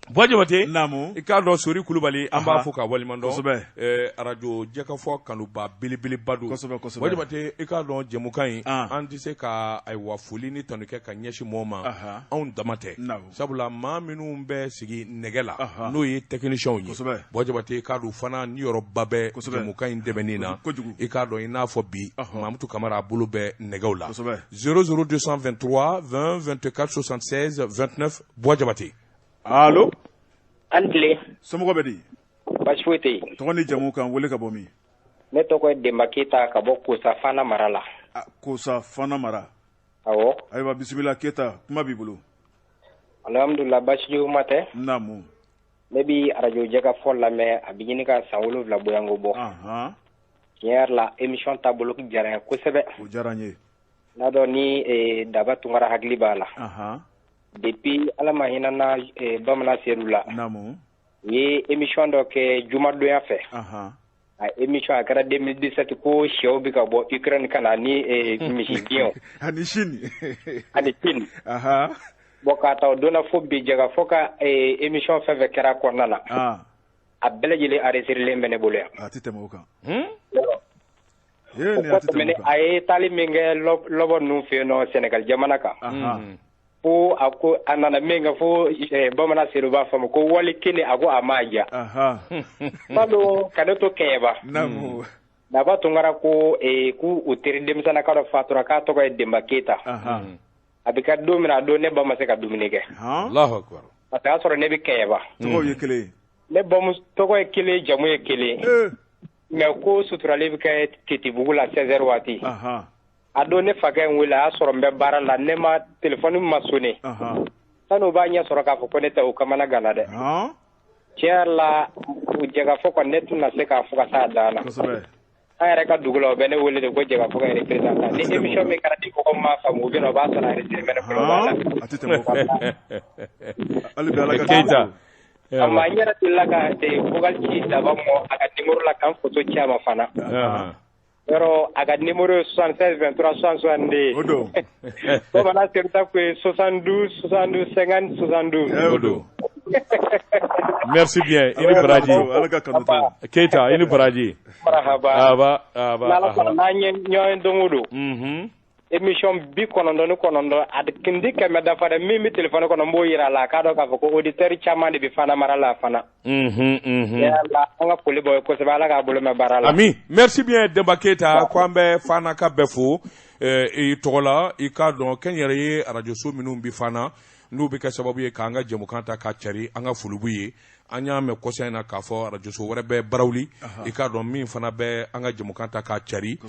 Buwa Jabate. Naamu. I k'a dɔn Sori Kulubali an b'a fo k'a waleɲuman dɔn. Kosɛbɛ. Arajo jɛkafɔ kanuba belebeleba don. Kosɛbɛ kosɛbɛ. Buwa Jabate i k'a dɔn jɛmukan in. An tɛ se ka ayiwa foli ni tanu kɛ ka ɲɛsin mɔgɔw ma. Anw dama tɛ. Naamu. Sabula maa minnu bɛ sigi nɛgɛ la. N'o ye techniciens ye. Kosɛbɛ. Buwa Jabate i k'a dɔn fana niyɔrɔba bɛ. Kosɛbɛ. Jɛmukan in dɛmɛni na. Kojugu. I k'a dɔn i n'a fɔ bi. Mamutu Kamara a bolo bɛ nɛgɛw la. Kosɛbɛ. 00223 20 24 76 29 Buwa Jabate. Allo. An tile. Somɔgɔw bɛ di? Baasi foyi tɛ yen. Tɔgɔ ni jamu k'an wele ka bɔ min? Ne tɔgɔ ye Denba Keyita ka bɔ Kosa Fana mara la. Kosa Fana mara. Awɔ. Ayiwa bisimila Keyita, kuma b'i bolo. Alhamdulila baasi juguman tɛ. Naamu. Ne bi arajo jɛkafɔ lamɛn a bɛ ɲini ka san 7 bɔyanko bɔ. Tiɲɛ yɛrɛ la émission taabolo diyara n ye kosɛbɛ. O diyara n ye. N'a dɔn ni Daba Tunkara hakili b'a la. Depuis Ala ma hinɛ na Bamanan Sedu la. Naamu. U ye émission dɔ kɛ jumadonya fɛ. A émission a kɛra 2017 ko sɛw bɛ ka bɔ Ukraine ka na ni misigenw. Ani Chine. Ani Chine. Bon k'a ta o don na fo bi Jɛkafɔ ka émission fɛn fɛn kɛra kɔnɔna na. A bɛɛ lajɛlen enregistré bɛ ne bolo yan. A tɛ tɛmɛ o kan. O kɔfɛ a ye taali min kɛ lɔbɔ ninnu fɛ yen nɔ Sénégal jamana kan. Fo a ko a nana min kɛ fo Bamanan Sedu b'a faamu ko wali kelen a ko a m'a diya. Balo ka ne to Kɛɲɛba. Daba Tunkara ko k'u u teri denmisɛnninka dɔ fatura k'a tɔgɔ ye Denba Keyita. A bɛ kɛ don min na a don ne ba ma se ka dumuni kɛ. Alahu akibaru. Parce que a y'a sɔrɔ ne bɛ Kɛɲɛba. Tɔgɔw ye kelen ye. Ne bamuso tɔgɔ ye kelen jamu ye kelen. Mais ko suturali bɛ kɛ Titibugu la 16h waati. A don ne fakɛ in wele a y'a sɔrɔ n bɛ baara la ne ma téléphone ma sonné. Sani u b'a ɲɛ sɔrɔ k'a fɔ ko ne tɛ o kamana ganna dɛ. Tiɲɛ yɛrɛ la Jɛkafɔ kɔni ne tɛna se k'a fɔ ka s'a dan na. An yɛrɛ ka dugu la u bɛ ne wele de ko Jɛkafɔ ka représentant ni émission min kɛra ni mɔgɔ m'a faamu u bɛ na o b'a sɔrɔ enregistré bɛ ne bolo u b'a lamɛn. A tɛ tɛmɛ o kan. Hali bi Ala ka Keyita. A n yɛrɛ delila ka vocal ci Daba mɔ a ka numéro la k'an photo ci a ma fana. Yɔrɔ a ka numéro ye 76 23 62. O don. Bamanan Sedu ta kun ye 72 72 50 72. O don. Merci bien i ni baraji. Ala ka kanu to. Keyita i ni baraji. Marahaba. Aba aba. N'Ala sɔnna n'an ye ɲɔgɔn ye don o don. Émission 99 a kindi 100 dafa dɛ min bɛ téléphone kɔnɔ n b'o yira a la a k'a dɔn k'a fɔ ko auditeur caman de bɛ Fana mara la fana. Yala an ka foli b'aw ye kosɛbɛ Ala k'a bolo mɛn baara la. Ami merci bien Denba Keyita ko an bɛ Fana ka bɛɛ fo i tɔgɔ la i k'a dɔn kɛnyɛrɛye arajoso minnu bɛ Fana n'u bɛ kɛ sababu ye k'an ka jɛmukan ta k'a cari an ka foli b'u ye. An y'a mɛn kɔsa in na k'a fɔ arajoso wɛrɛ bɛ Barawuli i k'a dɔn min fana bɛ an ka jɛmukan ta k'a cari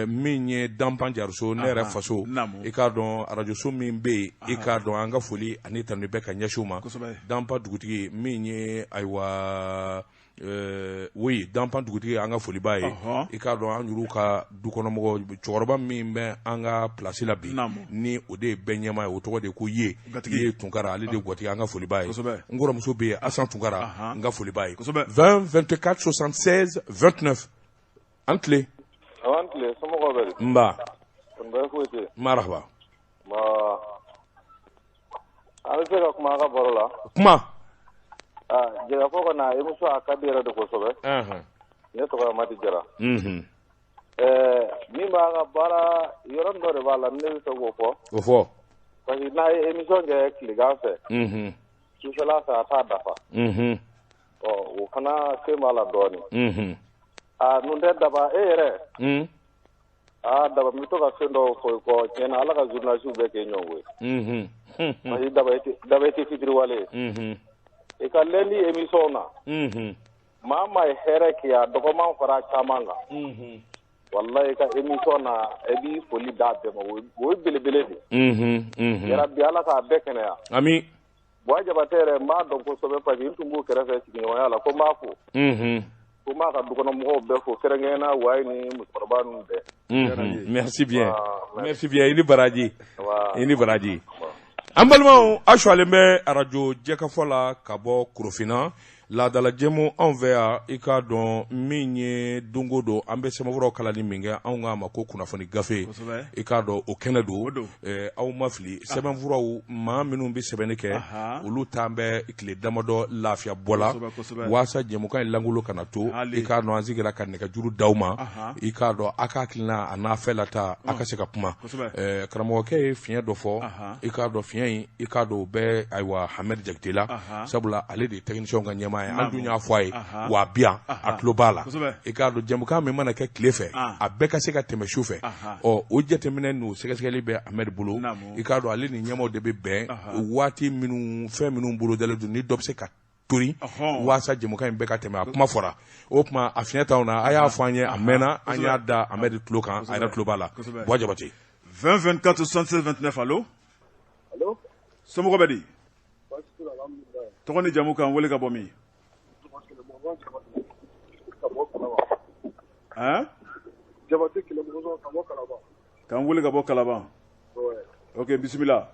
min ye Danpan Jariso ne yɛrɛ faso i k'a dɔn arajoso min bɛ yen i k'a dɔn an ka foli ani tanuni bɛ ka ɲɛsin u ma Danpan dugutigi min ye ayiwa oui Danpan dugutigi an ka foli b'a ye i k'a dɔn an yɛrɛw ka dukɔnɔmɔgɔ cɛkɔrɔba min bɛ an ka place la bi ni o de ye bɛɛ ɲɛmaa ye o tɔgɔ de ko ye Tunkara ale de ye gatigi an ka foli b'a ye n kɔrɔmuso bɛ yen Asan Tunkara n ka foli b'a ye 20 24 76 29 an tile. An tile somɔgɔw bɛ di. Nba. Kɔni foyi tɛ yen. Marhaba. An bɛ se ka kuma a ka baro la. Kuma. Jɛkafɔ kɔni a émission a ka di yɛrɛ de kosɛbɛ. Ne tɔgɔ ye Madi Jara. Min b'a ka baara yɔrɔ dɔ de b'a la ne bɛ fɛ k'o fɔ. O fɔ. Parce que n'a ye émission kɛ tilegan fɛ. Sufɛla fɛ a t'a dafa. Ɔ o fana sen b'a la dɔɔnin. Aa nun tɛ Daba e yɛrɛ. Aa Daba n bɛ to ka fɛn dɔw fɔ i kɔ tiɲɛ na Ala ka journaliste bɛɛ k'e ɲɔgɔn ye. Parce que Daba e tɛ fitiriwale ye. I ka lundi émission na. Maa maa ye hɛrɛ kɛ a dɔgɔman fara caman kan. Walahi i ka émission na i b'i foli d'a bɛɛ ma o ye belebele de ye. Yarabi Ala k'a bɛɛ kɛnɛya. Ami. Buwa Jabatɛ yɛrɛ n b'a dɔn kosɛbɛ parce que n tun b'u kɛrɛfɛ sigiɲɔgɔnya la ko n b'a fo. Ko n b'a ka dukɔnɔmɔgɔw bɛɛ fo kɛrɛnkɛrɛnnenya Wayi ni musokɔrɔba ninnu bɛɛ. Merci bien. Merci bien i ni baraji. I ni baraji. An balimaw aw sɔgɔlen bɛ arajo jɛkafɔ la ka bɔ Korofina laadala jɛmu anw fɛ yan i k'a dɔn min ye don o don an bɛ sɛbɛnfuraw kalanni min kɛ anw k'a ma ko kunnafoni gafe i k'a dɔn o kɛnɛ don aw ma fili sɛbɛnfuraw maa minnu bɛ sɛbɛnni kɛ olu t'an bɛ tile damadɔ lafiya bɔ la waasa jɛmukan in lankolon kana to i k'a dɔn an sigira ka nɛgɛjuru d'aw ma i k'a dɔn a ka hakilina a n'a fɛ la ta a ka se ka kuma karamɔgɔkɛ ye fiɲɛ dɔ fɔ i k'a dɔn fiɲɛ in i k'a dɔn o bɛ ayiwa Hamɛdi Jakite la sabula ale de ye technicien ka ɲɛmaa ye an dun y'a fɔ a ye wa a bi yan a tulo b'a la i k'a dɔn jɛmukan min mana kɛ tile fɛ a bɛɛ ka se ka tɛmɛ su fɛ ɔ o jateminɛ n'o sɛgɛsɛgɛli bɛ Hamɛdi bolo i k'a dɔn ale ni ɲɛmaaw de bɛ bɛn waati minnu fɛn minnu bolodalen don ni dɔ bɛ se ka tori waasa jɛmukan in bɛɛ ka tɛmɛ a kuma fɔra o tuma a fiɲɛ t'anw na a y'a fɔ an ye a mɛnna an y'a da Hamɛdi tulo kan a yɛrɛ tulo b'a la Buwa Jabate. 20 24 76 29 allo. Allo. Somɔgɔw bɛ di? Tɔgɔ ni jamu k'an wele ka bɔ min? Hein? Jabate Kɛlɛmɔgɔ ka bɔ Kalaban. K'an wele ka bɔ Kalaban. Ouais. Ok, bisimila.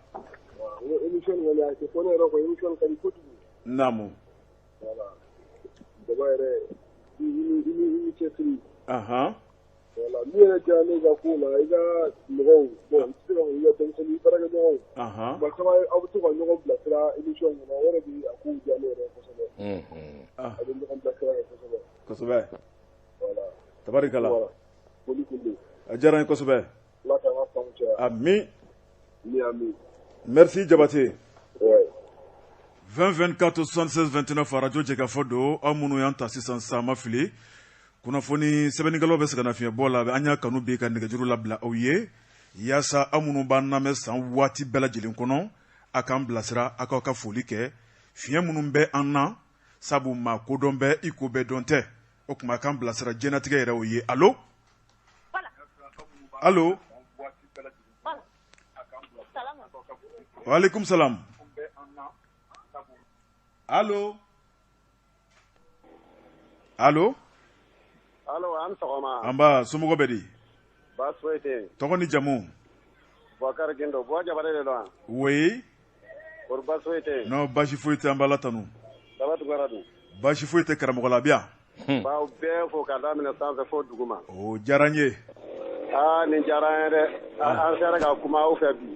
Ouais, Émission kɔni a tɛ fɔ ne yɛrɛ kɔ, émission ka di kojugu. Naamu. Voilà. Daba yɛrɛ, i ni cɛsiri. Voilà, min yɛrɛ diyara ne ka ko la, i ka mɔgɔw, bon i tɛ se ka i ka denmisɛnnin, i baarakɛɲɔgɔnw. Tuma caman aw bɛ to ka ɲɔgɔn bilasira émission kɔnɔ, o yɛrɛ bɛ a kow diya ne yɛrɛ kosɛbɛ. Aw bɛ ɲɔgɔn bilasira kɛ kosɛbɛ. Kosɛbɛ. Voilà. Tabarikala. Voilà. Foli kun don. A diyara n ye kosɛbɛ. Ala k'an ka sanw caya. Ami. Ami. Merci Jabate. Ouais. 20 24 76 29 radio Jɛkafɔ don, aw minnu y'an ta sisan sisan ma fili. Kunnafoni sɛbɛnnikɛlaw bɛ sɛgɛnnafiɲɛbɔ la, an y'a kanu bi ka nɛgɛjuru labila aw ye yaasa aw minnu b'an lamɛn san waati bɛɛ lajɛlen kɔnɔ, a k'an bilasira, a k'aw ka foli kɛ fiɲɛ minnu bɛ an na, sabu maa kodɔn bɛ i ko bɛɛ dɔn tɛ, o tuma a k'an bilasira diɲɛlatigɛ yɛrɛ o ye. Allo, allo, waaleykum salam, allo, allo. Allo, an sɔgɔma. An ba, somɔgɔw bɛ di? Baasi foyi tɛ yen. Tɔgɔ ni jamu? Bubakari Gindo, Buwa Jabate de don wa? Oui. Kɔri baasi foyi tɛ yen? Non, baasi foyi tɛ, an b'Ala tanu. Daba Tunkara dun? Baasi foyi tɛ karamɔgɔ la, a bɛ yan. N b'aw bɛɛ fo k'a daminɛ sanfɛ fo duguma. O diyara n ye. Aa, nin diyara an ye dɛ. An sera ka kuma aw fɛ bi.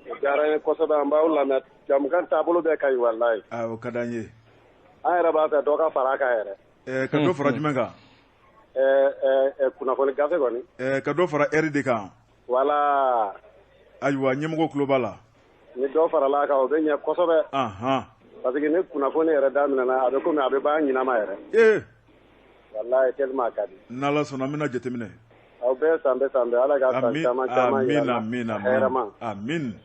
O diyara an ye kosɛbɛ, an b'aw lamɛn. Jamukan taabolo bɛɛ ka ɲi walayi. Aa, o ka d'an ye. An yɛrɛ b'a fɛ dɔ ka fara a kan yɛrɛ. Ka dɔ fara jumɛn kan? Kunnafoni gafe kɔni. Ka dɔ fara heure de kan. Voilà. Ayiwa, ɲɛmɔgɔ tulo b'a la. Ni dɔ farala a kan, o bɛ ɲɛ kosɛbɛ. Parce que ni kunnafoni yɛrɛ daminɛna, a bɛ komi a bɛ ban ɲinama yɛrɛ. Walayi, tellement a ka di. N'Ala sɔnna, an bɛna jateminɛ. Aw bɛɛ san bɛ san bɛɛ, Ala ka san caman caman yira an na. Amin, amin, Hɛrɛma. Amin.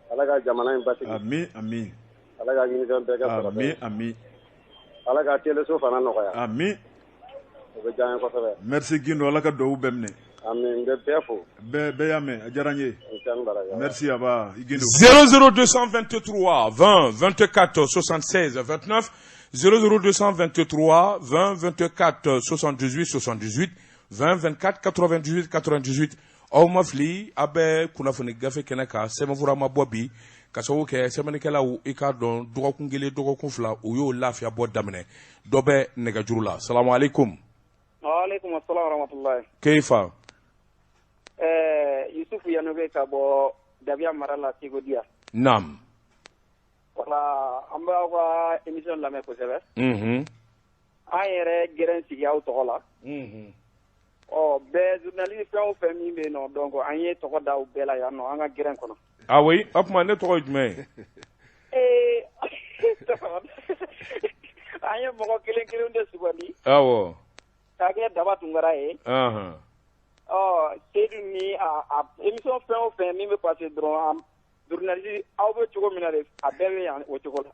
Ala ka jamana in basigi. Amin, amin. Ala ka ɲinifɛn bɛɛ kɛ sɔrɔ. Amin, amin. Ala ka teleso fana nɔgɔya. Amin. O bɛ diya n ye kosɛbɛ. Merci Gindo, Ala ka dugawu bɛɛ minɛ. Amin, n bɛ bɛɛ fo. Bɛɛ y'a mɛn, a diyara n ye. Merci Aba Gindo. 00223 20 24 76 29, 00223 20 24 78 78, 20 24 98 98. Aw ma fili, a bɛ kunnafoni gafe kɛnɛ kan. Sɛbɛnfura ma bɔ bi ka sababu kɛ sɛbɛnnikɛlaw, i k'a dɔn, dɔgɔkun kelen, dɔgɔkun fila, u y'o lafiya bɔ daminɛ. Dɔ bɛ nɛgɛjuru la. Salamu aleykum. Waaleykum assalam wa rahmatullahi. Keifa? Yusufu Yanoge ka bɔ Dabiya mara la, Segodiya. Naam. Wala, an bɛ aw ka émission lamɛn kosɛbɛ. An yɛrɛ gɛrɛn sigi aw tɔgɔ la. Ɔ bɛɛ journaliste fɛn o fɛn min bɛ yen nɔ, donc an ye tɔgɔ da u bɛɛ la yan nɔ, an ka gɛrɛn kɔnɔ. Ah oui, o tuma ne tɔgɔ ye jumɛn ye? An ye mɔgɔ kelen kelen de sugandi. Awɔ. K'a kɛ Daba Tunkara ye. Ɔ Seydou ni a émission fɛn o fɛn min bɛ passer dɔrɔn, journaliste aw bɛ cogo min na de, a bɛɛ bɛ yan o cogo la.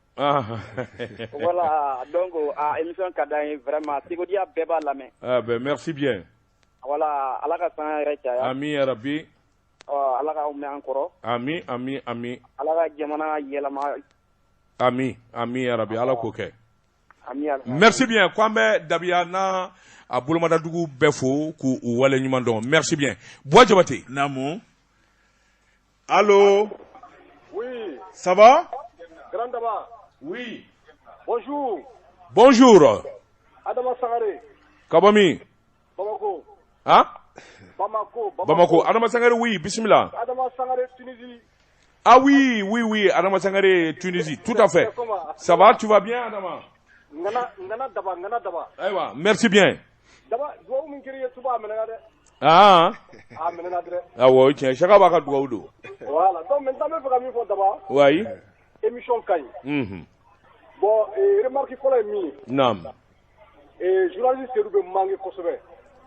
Voilà, donc a émission ka d'an ye vraiment, Segodiya bɛɛ b'a lamɛn. Ah ben merci bien. Voilà, Ala ka san yɛrɛ caya. Ami ya Rabbi. Ɔ Ala k'aw mɛn an kɔrɔ. Ami, ami, ami. Ala ka jamana yɛlɛma. Ami, ami ya Rabbi, Ala k'o kɛ. Ami ya Rabbi. Merci bien. Ko an bɛ Dabiya n'a a bolomadadugu bɛɛ fo k'u wale ɲuman dɔn. Merci bien. Buwa Jabate. Naamu. Allo. Oui. Ça va? Grand Daba. Oui. Bonjour. Bonjour. Adama Sangare. Ka bɔ min? Bamako. Hein? Bamako. Bamako. Adama Sangare, oui, bismillah. Adama Sangare, Tunisie. Ah oui, oui, oui, Adama Sangare, Tunisie, tout à fait. Ça va, tu vas bien, Adama? Ngana, ngana Daba, ngana Daba. Ayiwa, merci bien. Daba, duwawu min kɛra i ye tuba, a minɛna dɛ. Ah. A minɛna dɛ. Awɔ, tiɲɛ, Saka b'a ka duwawu don. Voilà, donc maintenant n bɛ fɛ ka min fɔ Daba. Oui. Émission ka ɲi. Bon, remarque fɔlɔ ye min ye. Naam. Journaliste Seydou bɛ manquer kosɛbɛ.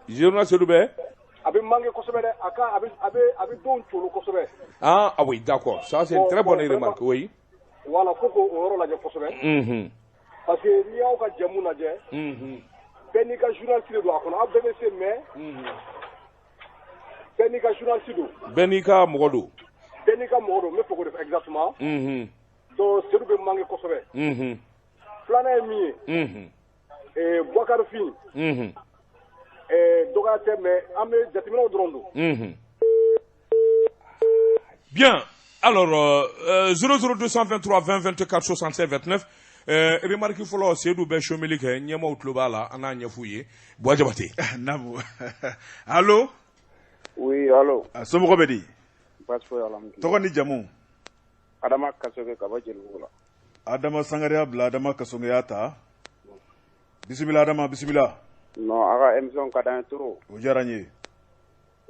Journaliste Seydou bɛ? A bɛ manquer kosɛbɛ dɛ, a ka a bɛ a bɛ a bɛ denw colo kosɛbɛ. Ah, ah oui, d'accord. Ça c'est une très bonne remarque, oui. Voilà, fo k'o yɔrɔ lajɛ kosɛbɛ. Parce que n'i y'aw ka jɛmu lajɛ. Bɛɛ n'i ka journaliste de don a kɔnɔ, aw bɛɛ bɛ se mais. Bɛɛ n'i ka journaliste don. Bɛɛ n'i ka mɔgɔ don. Bɛɛ n'i ka mɔgɔ don, n bɛ fɛ k'o de fɔ exactement. Donc Seydou bɛ manquer kosɛbɛ. Filanan ye min ye. Boubacar Fine. Dɔgɔya tɛ mais an bɛ jateminɛw dɔrɔn don. Bien. Alors 00223 20 24 67 29. Remarque fɔlɔ, Seydou bɛ someli kɛ, ɲɛmaaw tulo b'a la, an n'a ɲɛf'u ye. Buwa Jabate. Naamu, allo. Oui, allo. Somɔgɔw bɛ di? Baasi foyi, alhamdulilah. Tɔgɔ ni jamu? Adama Kasoge ka bɔ Jelibugu la. Adama Sangare y'a bila, Adama Kasoge y'a ta. Bisimila Adama, bisimila. Non, a ka émission ka d'an ye trop. O diyara n ye.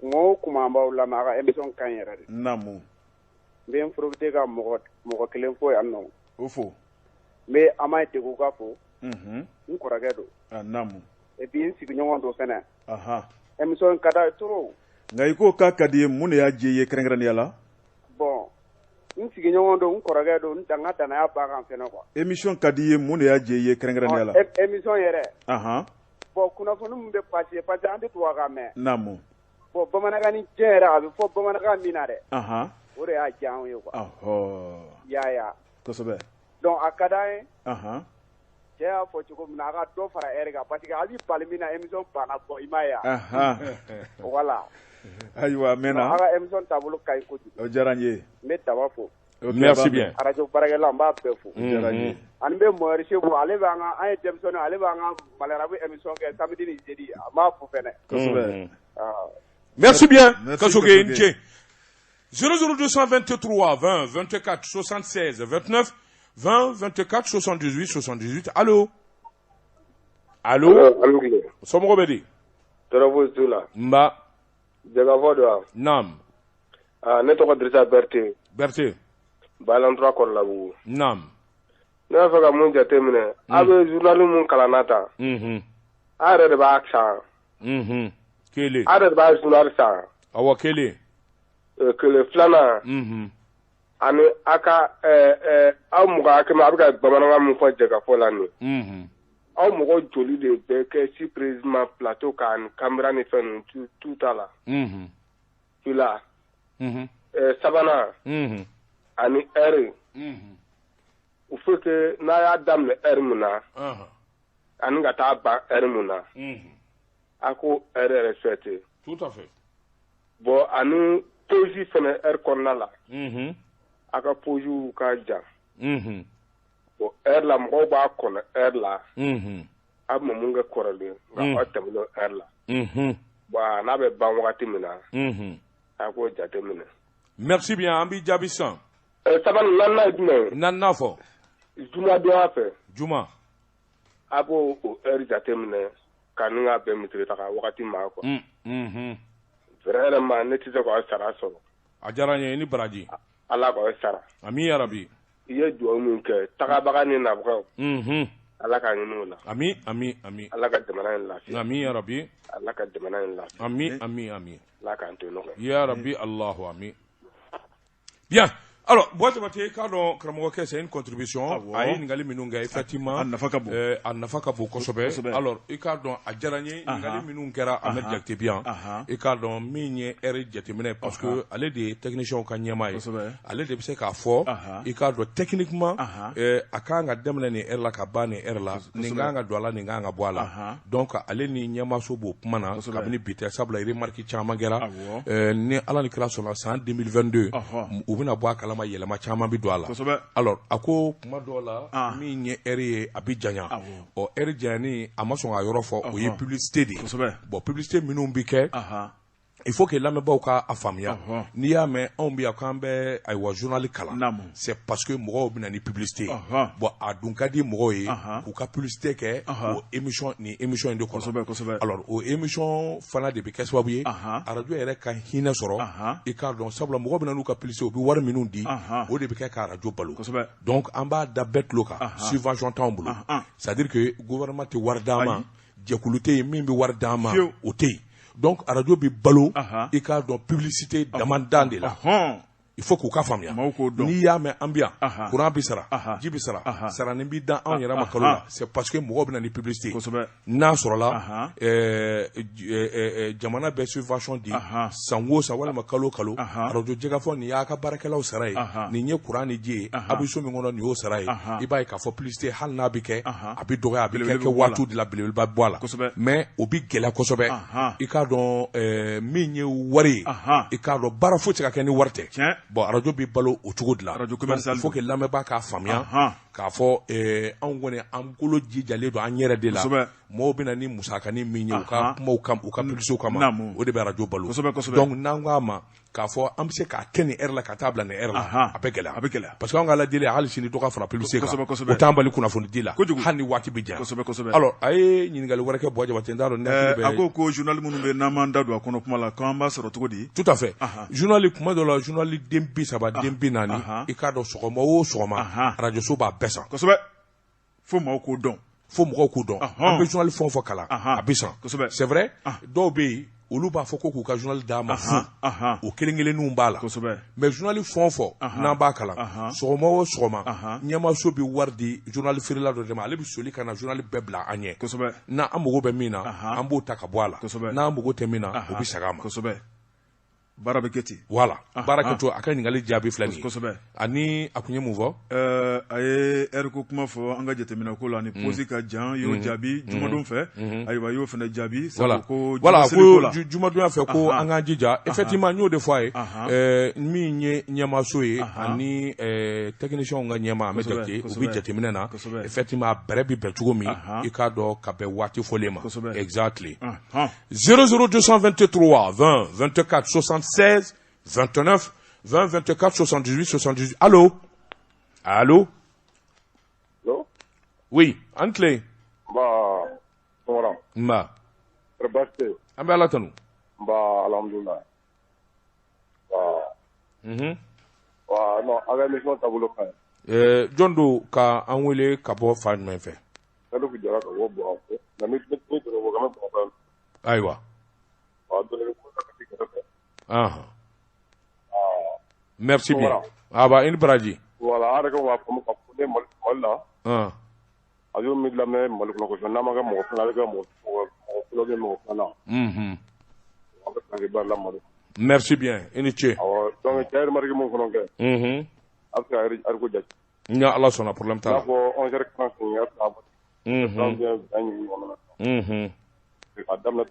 Kuma o kuma an b'aw lamɛn, a ka émission ka ɲi yɛrɛ de. Naamu. N bɛ n profiter ka mɔgɔ kelen fo yan nɔ. O fo. N bɛ Amayi Degu ka fo. N kɔrɔkɛ don. Ah, naamu. Et puis n sigiɲɔgɔn don fɛnɛ. Ahan. Émission ka d'a ye trop. Nka i ko k'a ka di ye, mun de y'a diya i ye kɛrɛnkɛrɛnnenya la? Bon, n sigiɲɔgɔn don, n kɔrɔkɛ don, n ka danaya b'a kan fɛnɛ quoi. Émission ka di i ye, mun de y'a diya i ye kɛrɛnkɛrɛnnenya la? Émission yɛrɛ. Ahan. Bon, kunnafoni min bɛ passer, parce que an tɛ tubabukan mɛn. Naamu. Bon, bamanankan ni jɛ yɛrɛ, a bɛ fɔ bamanankan min na dɛ. Ahan. O de y'a diya anw ye quoi. Ɔhɔ. I y'a ye wa? Kosɛbɛ. Donc a ka d'an ye. Ahan. Cɛ y'a fɔ cogo min na, a ka dɔ fara heure kan, parce que a b'i bali min na, émission banna bɔ, i m'a ye wa? Ahan. Voilà. Ayiwa, a mɛnna. A ka émission taabolo ka ɲi kojugu. O diyara n ye. N bɛ Daba fo. Merci bien. Radio baarakɛlaw, n b'a bɛɛ fo. O diyara n ye. Ani n bɛ Mohamed Seku, ale b'an ka, an ye denmisɛnninw, ale b'an ka Mali émission kɛ samedi ni jeudi, an b'a fo fɛnɛ. Kosɛbɛ. Merci bien. Kasoge, n ce. 00223 20 24 76 29 20 24 78 78. Allo. Allo. Somɔgɔw bɛ di? Tɔɔrɔ foyi t'u la. Nba. Jɛkafɔ don wa? Naam. Aa, ne tɔgɔ Dirisa Berete. Berete. Balantura Kɔrɔlabugu. Naam. Ne b'a fɛ ka mun jate minɛ. A bɛ journal mun kalan na tan. A yɛrɛ de b'a san. Kelen. A yɛrɛ de b'a journal san. Awɔ, kelen. Kelen filanan. Ani a ka aw mɔgɔ hakɛ min a bɛ ka bamanankan min fɔ jɛkafɔ la nin. Aw mɔgɔ joli de bɛ kɛ si président plateau kan ani caméra ni fɛn ninnu tout ta la. Fila. Sabanan. Ani heure. Il faut que n'a y'a daminɛ heure min na. Ani ka taa ban heure min na. A ko heure respecté. Tout à fait. Bon, ani pause fɛnɛ heure kɔnɔna la. A ka pause ka jan. Bon, heure la mɔgɔw b'a kɔnɔ heure la. A bɛ mun kɛ kɔrɔlen nka aw tɛmɛna heure la. Bon, n'a bɛ ban wagati min na. A k'o jate minɛ. Merci bien, an b'i jaabi sisan. Sabanan, naaninan ye jumɛn ye? Naaninan fɔ. Juma donya fɛ. Juma. A b'o o heure jate minɛ ka ni ka bɛn misiri taga wagati ma quoi. Vraiment ne tɛ se k'aw sara sɔrɔ. A diyara n ye, i ni baraji. Ala k'aw sara. Ami yarabi. I ye dugawu min kɛ tagabaga ni nabagaw. Ala k'a ɲini o la. Ami ami ami. Ala ka jamana in lafiya. Ami yarabi. Ala ka jamana in lafiya. Ami ami ami. Ala k'an to ɲɔgɔn. Ya Rabbi Allahu ami. Bien. Alors, Buwa Jabate, i k'a dɔn karamɔgɔkɛ, c'est une contribution. A ye ɲininkali minnu kɛ, effectivement, a nafa ka bon. A nafa ka bon kosɛbɛ. Alors, i k'a dɔn a diyara n ye ɲininkali minnu kɛra Ahmed Jakite bi yan. I k'a dɔn min ye heure jateminɛ, parce que ale de ye technicien ka ɲɛmaa ye. Ale de bɛ se k'a fɔ, i k'a dɔn techniquement, a kan ka daminɛ nin heure la ka ban nin heure la, nin kan ka don a la, nin kan ka bɔ a la. Donc, ale ni ɲɛmaaso b'o kuma na kabini bi tɛ, sabula remarque caman kɛra. Ni Ala ni kira sɔnna, san 2022 u bɛna bɔ a kalama, yɛlɛma caman bɛ don a la. Alors, a ko kuma dɔw la min ye heure ye, a bɛ janya. Ɔ, heure janyani, a ma sɔn ka yɔrɔ fɔ, o ye publicité de ye. Bon, publicité minnu bɛ kɛ, il faut que lamɛnbaaw ka a faamuya. N'i y'a mɛn anw bɛ yan k'an bɛ ayiwa journal kalan, c'est parce que mɔgɔw bɛ na ni publicité ye. Bon, a dun ka di mɔgɔw ye k'u ka publicité kɛ o émission ni émission in de kɔnɔ. Alors, o émission fana de bɛ kɛ sababu ye radio yɛrɛ ka hinɛ sɔrɔ. I k'a dɔn, sabula mɔgɔw bɛ na n'u ka publicité, u bɛ wari minnu di, o de bɛ kɛ ka radio balo. Donc, an b'a da bɛɛ tulo kan, subvention t'anw bolo. C'est à dire que gouvernement tɛ wari d'an ma, jɛkulu tɛ yen min bɛ wari d'an ma, o tɛ yen. Donc, radio bɛ balo, i k'a dɔn publicité damandan de la. Il faut k'u ka faamuya. N'i y'a mɛn an bɛ yan, courant bɛ sara, ji bɛ sara, saranin bɛ da anw yɛrɛ ma kalo la, c'est parce que mɔgɔw bɛ na ni publicité. N'a sɔrɔla jamana bɛ subvention di san o san walima kalo kalo, radio Jɛkafɔ nin y'a ka baarakɛlaw sara ye, nin ye courant ni ji ye, a bɛ so min kɔnɔ nin y'o sara ye. I b'a ye k'a fɔ publicité, hali n'a bɛ kɛ, a bɛ dɔgɔya, a bɛ kɛ waatiw de la, belebeleba bɔ a la. Mais o bɛ gɛlɛya kosɛbɛ. I k'a dɔn min ye wari ye, i k'a dɔn baara foyi tɛ se ka kɛ ni wari tɛ. Bon, arajo bɛ balo o cogo de la. Radio commercial. Il faut que lamɛnbaa k'a faamuya k'a fɔ anw kɔni an kolo jijalen don an yɛrɛ de la. Mɔgɔw bɛ na ni musakanin min ye u ka kumaw kama, u ka publicité kama, o de bɛ arajo balo. Donc n'an ko a ma k'a fɔ an bɛ se k'a kɛ nin heure la ka taa bila nin heure la, a bɛ gɛlɛya. A bɛ gɛlɛya. Parce que anw ka lajɛli hali sini dɔ ka fara publicité kan. O t'an bali kunnafoni di la. Hali ni waati bɛ janya. Alors a ye ɲininkali wɛrɛ kɛ Buwa Jabate, n t'a dɔn ni hakili bɛ. A ko ko journal minnu bɛ n'an m'an da don a kɔnɔ kuma la, k'an b'a sɔrɔ cogo di? Tout à fait. Journal kuma dɔ la, journal den 30, den 40, i k'a dɔn sɔgɔma o sɔgɔma, arajoso b'a bɛɛ san. Kosɛbɛ. Fo maaw k'o dɔn. Fo mɔgɔw k'o dɔn. An bɛ journal fɛn o fɛn kalan, a bɛ san. C'est vrai, dɔw bɛ yen, olu b'a fɔ ko k'u ka journal d'a ma fu. O kelen kelenninw b'a la. Mais journal fɛn o fɛn n'an b'a kalan, sɔgɔma o sɔgɔma, ɲɛmaaso bɛ wari di journal feerela dɔ de ma, ale bɛ soli ka na journal bɛɛ bila an ɲɛ. N'an mago bɛ min na, an b'o ta ka bɔ a la. N'an mago tɛ min na, o bɛ segin a ma. Baara bɛ kɛ ten. Voilà, baara kɛcogo a ka ɲininkali jaabi filɛ nin ye. Ani a kun ye mun fɔ? A ye heure ko kuma fɔ an ka jateminɛ ko la, ni pause ka jan, y'o jaabi jumadon fɛ. Ayiwa, y'o fana jaabi. Voilà, ko jumadonya fɛ ko an k'an jija. Effectivement, n y'o de fɔ a ye. Min ye ɲɛmaaso ye ani techniciens ka ɲɛmaa, an bɛ jate, u bɛ jateminɛ na. Effectivement, a bɛrɛ bɛ bɛn cogo min, i k'a dɔn ka bɛn waati fɔlen ma. Exactly. 00223 20 24 76 29 20 24 78 78. Allô? Allô? Allô? Oui, an tile. Nba, Tunkara. Nba. Kɔri baasi tɛ yen? An bɛ Ala tanu. Nba, alhamdulilayi. Nba. Wa, non, aw ka émission taabolo ka ɲi. Jɔn don ka an wele ka bɔ fan jumɛn fɛ? Salifu Jara ka bɔ Bamakɔ. Nka ne dɔrɔn ko k'an bɛ Bamakɔ. Ayiwa. Merci bien. Ah bah, i ni baraji. Voilà, an yɛrɛ k'a faamu k'a fɔ ne Mali la. A y'o min lamɛn Mali kɔnɔ kosɛbɛ, n'a ma kɛ mɔgɔ filanan, a bɛ kɛ mɔgɔ fɔlɔ bɛ mɔgɔ filanan. An bɛ segin baara la Mali. Merci bien, i ni ce. Awɔ, donc cɛ ye remarque mun fana kɛ. A bɛ se ka heure ko jate. Ni Ala sɔnna, problème t'a la. I n'a fɔ 11h45 a bɛ se ka ɲɔgɔn na. A daminɛ.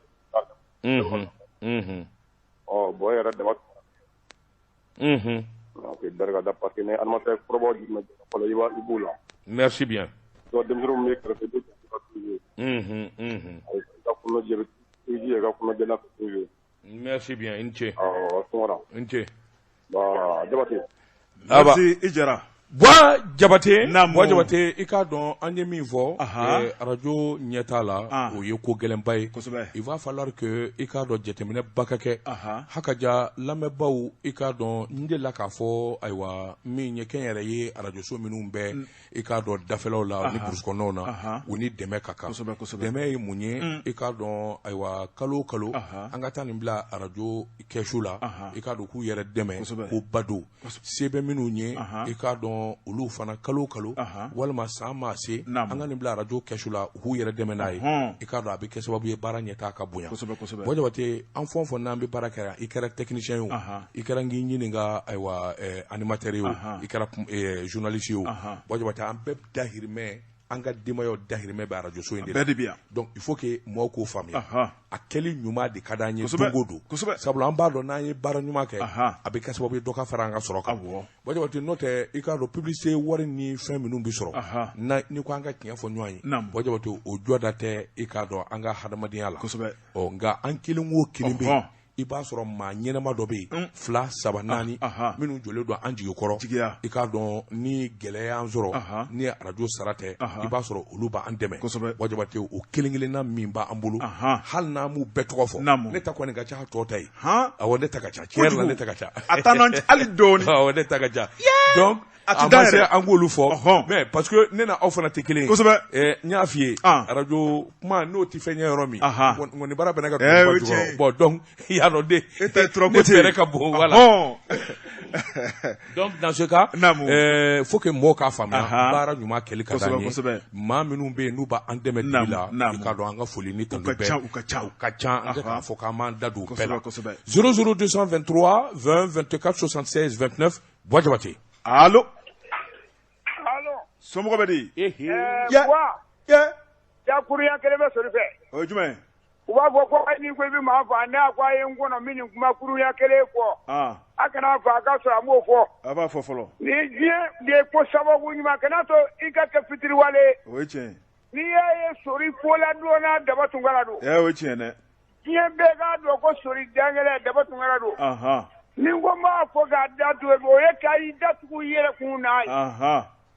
Ɔ bon, e yɛrɛ dama. Ok, barika da, parce que ni animateur kɔrɔbaw jiginna fɔlɔ, i b'o la. Merci bien. Donc denmisɛnninw min bɛ kɛrɛfɛ, i bɛ toujours. I ka kɔnɔjɛ, i jija i ka kɔnɔjɛ n'a fɛ toujours. Merci bien, i ni ce. Awɔ, Tunkara. I ni ce. Bon, Jabate. Merci, i Jara. Buwa Jabate, Buwa Jabate, i k'a dɔn an ye min fɔ arajo ɲɛtaa la, o ye ko gɛlɛnba ye. Il va falloir que i k'a dɔn jateminɛ ba ka kɛ. Hakaja lamɛnbaaw, i k'a dɔn n delila k'a fɔ, ayiwa, min ye kɛnyɛrɛye arajoso minnu bɛ, i k'a dɔn dafɛlaw la ni burusi kɔnɔnaw na, u ni dɛmɛ ka kan. Dɛmɛ ye mun ye? I k'a dɔn, ayiwa, kalo o kalo an ka taa nin bila arajo kɛsu la, i k'a dɔn k'u yɛrɛ dɛmɛ ko ba don. Se bɛ minnu ye, i k'a dɔn olu fana kalo o kalo walima san maa se, an ka nin bila arajo kɛsu la, u k'u yɛrɛ dɛmɛ n'a ye. I k'a dɔn a bɛ kɛ sababu ye baara ɲɛtaa ka bonya. Buwa Jabate, an fɛn o fɛn n'an bɛ baara kɛ, i kɛra technicien ye o, i kɛra n k'i ɲininka, ayiwa, animateur ye o, i kɛra journaliste ye o, Buwa Jabate, an bɛɛ dahirimɛ, an ka denbayaw dahirimɛ bɛ arajoso in de la. Bɛɛ de bɛ yan. Donc il faut que mɔgɔw k'o faamuya. A kɛli ɲuman de ka d'an ye don o don. Sabula an b'a dɔn n'an ye baara ɲuman kɛ, a bɛ kɛ sababu ye dɔ ka fara an ka sɔrɔ kan. Buwa Jabate, n'o tɛ, i k'a dɔn publicité wari ni fɛn minnu bɛ sɔrɔ, n'i ko an ka tiɲɛ fɔ ɲɔgɔn ye, Buwa Jabate, o jɔda tɛ, i k'a dɔn an ka hadamadenya la. Ɔ nka an kelen o kelen bɛ yen, i b'a sɔrɔ maa ɲɛnama dɔ bɛ yen, 2 3 4, minnu jɔlen don an jigi kɔrɔ. I k'a dɔn ni gɛlɛya y'an sɔrɔ, ni arajo sara tɛ, i b'a sɔrɔ olu b'an dɛmɛ. Buwa Jabate, o kelen kelenna min b'an bolo, hali n'an m'u bɛɛ tɔgɔ fɔ, ne ta kɔni ka ca tɔ ta ye. Awɔ, ne ta ka ca, tiɲɛ yɛrɛ la ne ta ka ca. A taa n'an hali dɔɔni. Awɔ, ne ta ka ca. Donc a ma se an k'olu fɔ, mais parce que ne na aw fana tɛ kelen ye. N y'a f'i ye, arajo kuma n'o tɛ fɛn ɲɛ yɔrɔ min, nkɔni baara bɛ ne ka duguba jukɔrɔ. Bon donc i y'a dɔn ne fɛɛrɛ ka bon, voilà. Donc dans ce cas, faut que mɔgɔw k'a faamuya, baara ɲuman kɛli ka d'an ye. Maa minnu bɛ yen n'u b'an dɛmɛ dibi la, i k'a dɔn an ka foli ni tanu bɛɛ, u ka ca, u ka ca, an tɛ k'a fɔ k'an b'an da don u bɛɛ la. 00223 20 24 76 29. Buwa Jabate. Allo. Allo. Somɔgɔw bɛ di? Buwa. Jakuruya kelen bɛ sori fɛ. O ye jumɛn ye? U b'a fɔ ko n'i ko i bɛ maa faa, n'a ko a ye n kɔnɔ min nin kuma kurunya kelen fɔ, a kana faa a ka sɔrɔ a m'o fɔ. A b'a fɔ fɔlɔ. Ni diɲɛ de ye ko sababu ɲuman kana to i ka kɛ fitiriwale ye. O ye tiɲɛ ye. N'i y'a ye Sori ko ladɔnna Daba Tunkara don. Ɛ o ye tiɲɛ dɛ. Diɲɛ bɛɛ k'a dɔn ko Sori dankɛlɛ Daba Tunkara don. Ni n ko n b'a fɔ k'a da tugu o ye ka i datugu i yɛrɛ kun n'a ye.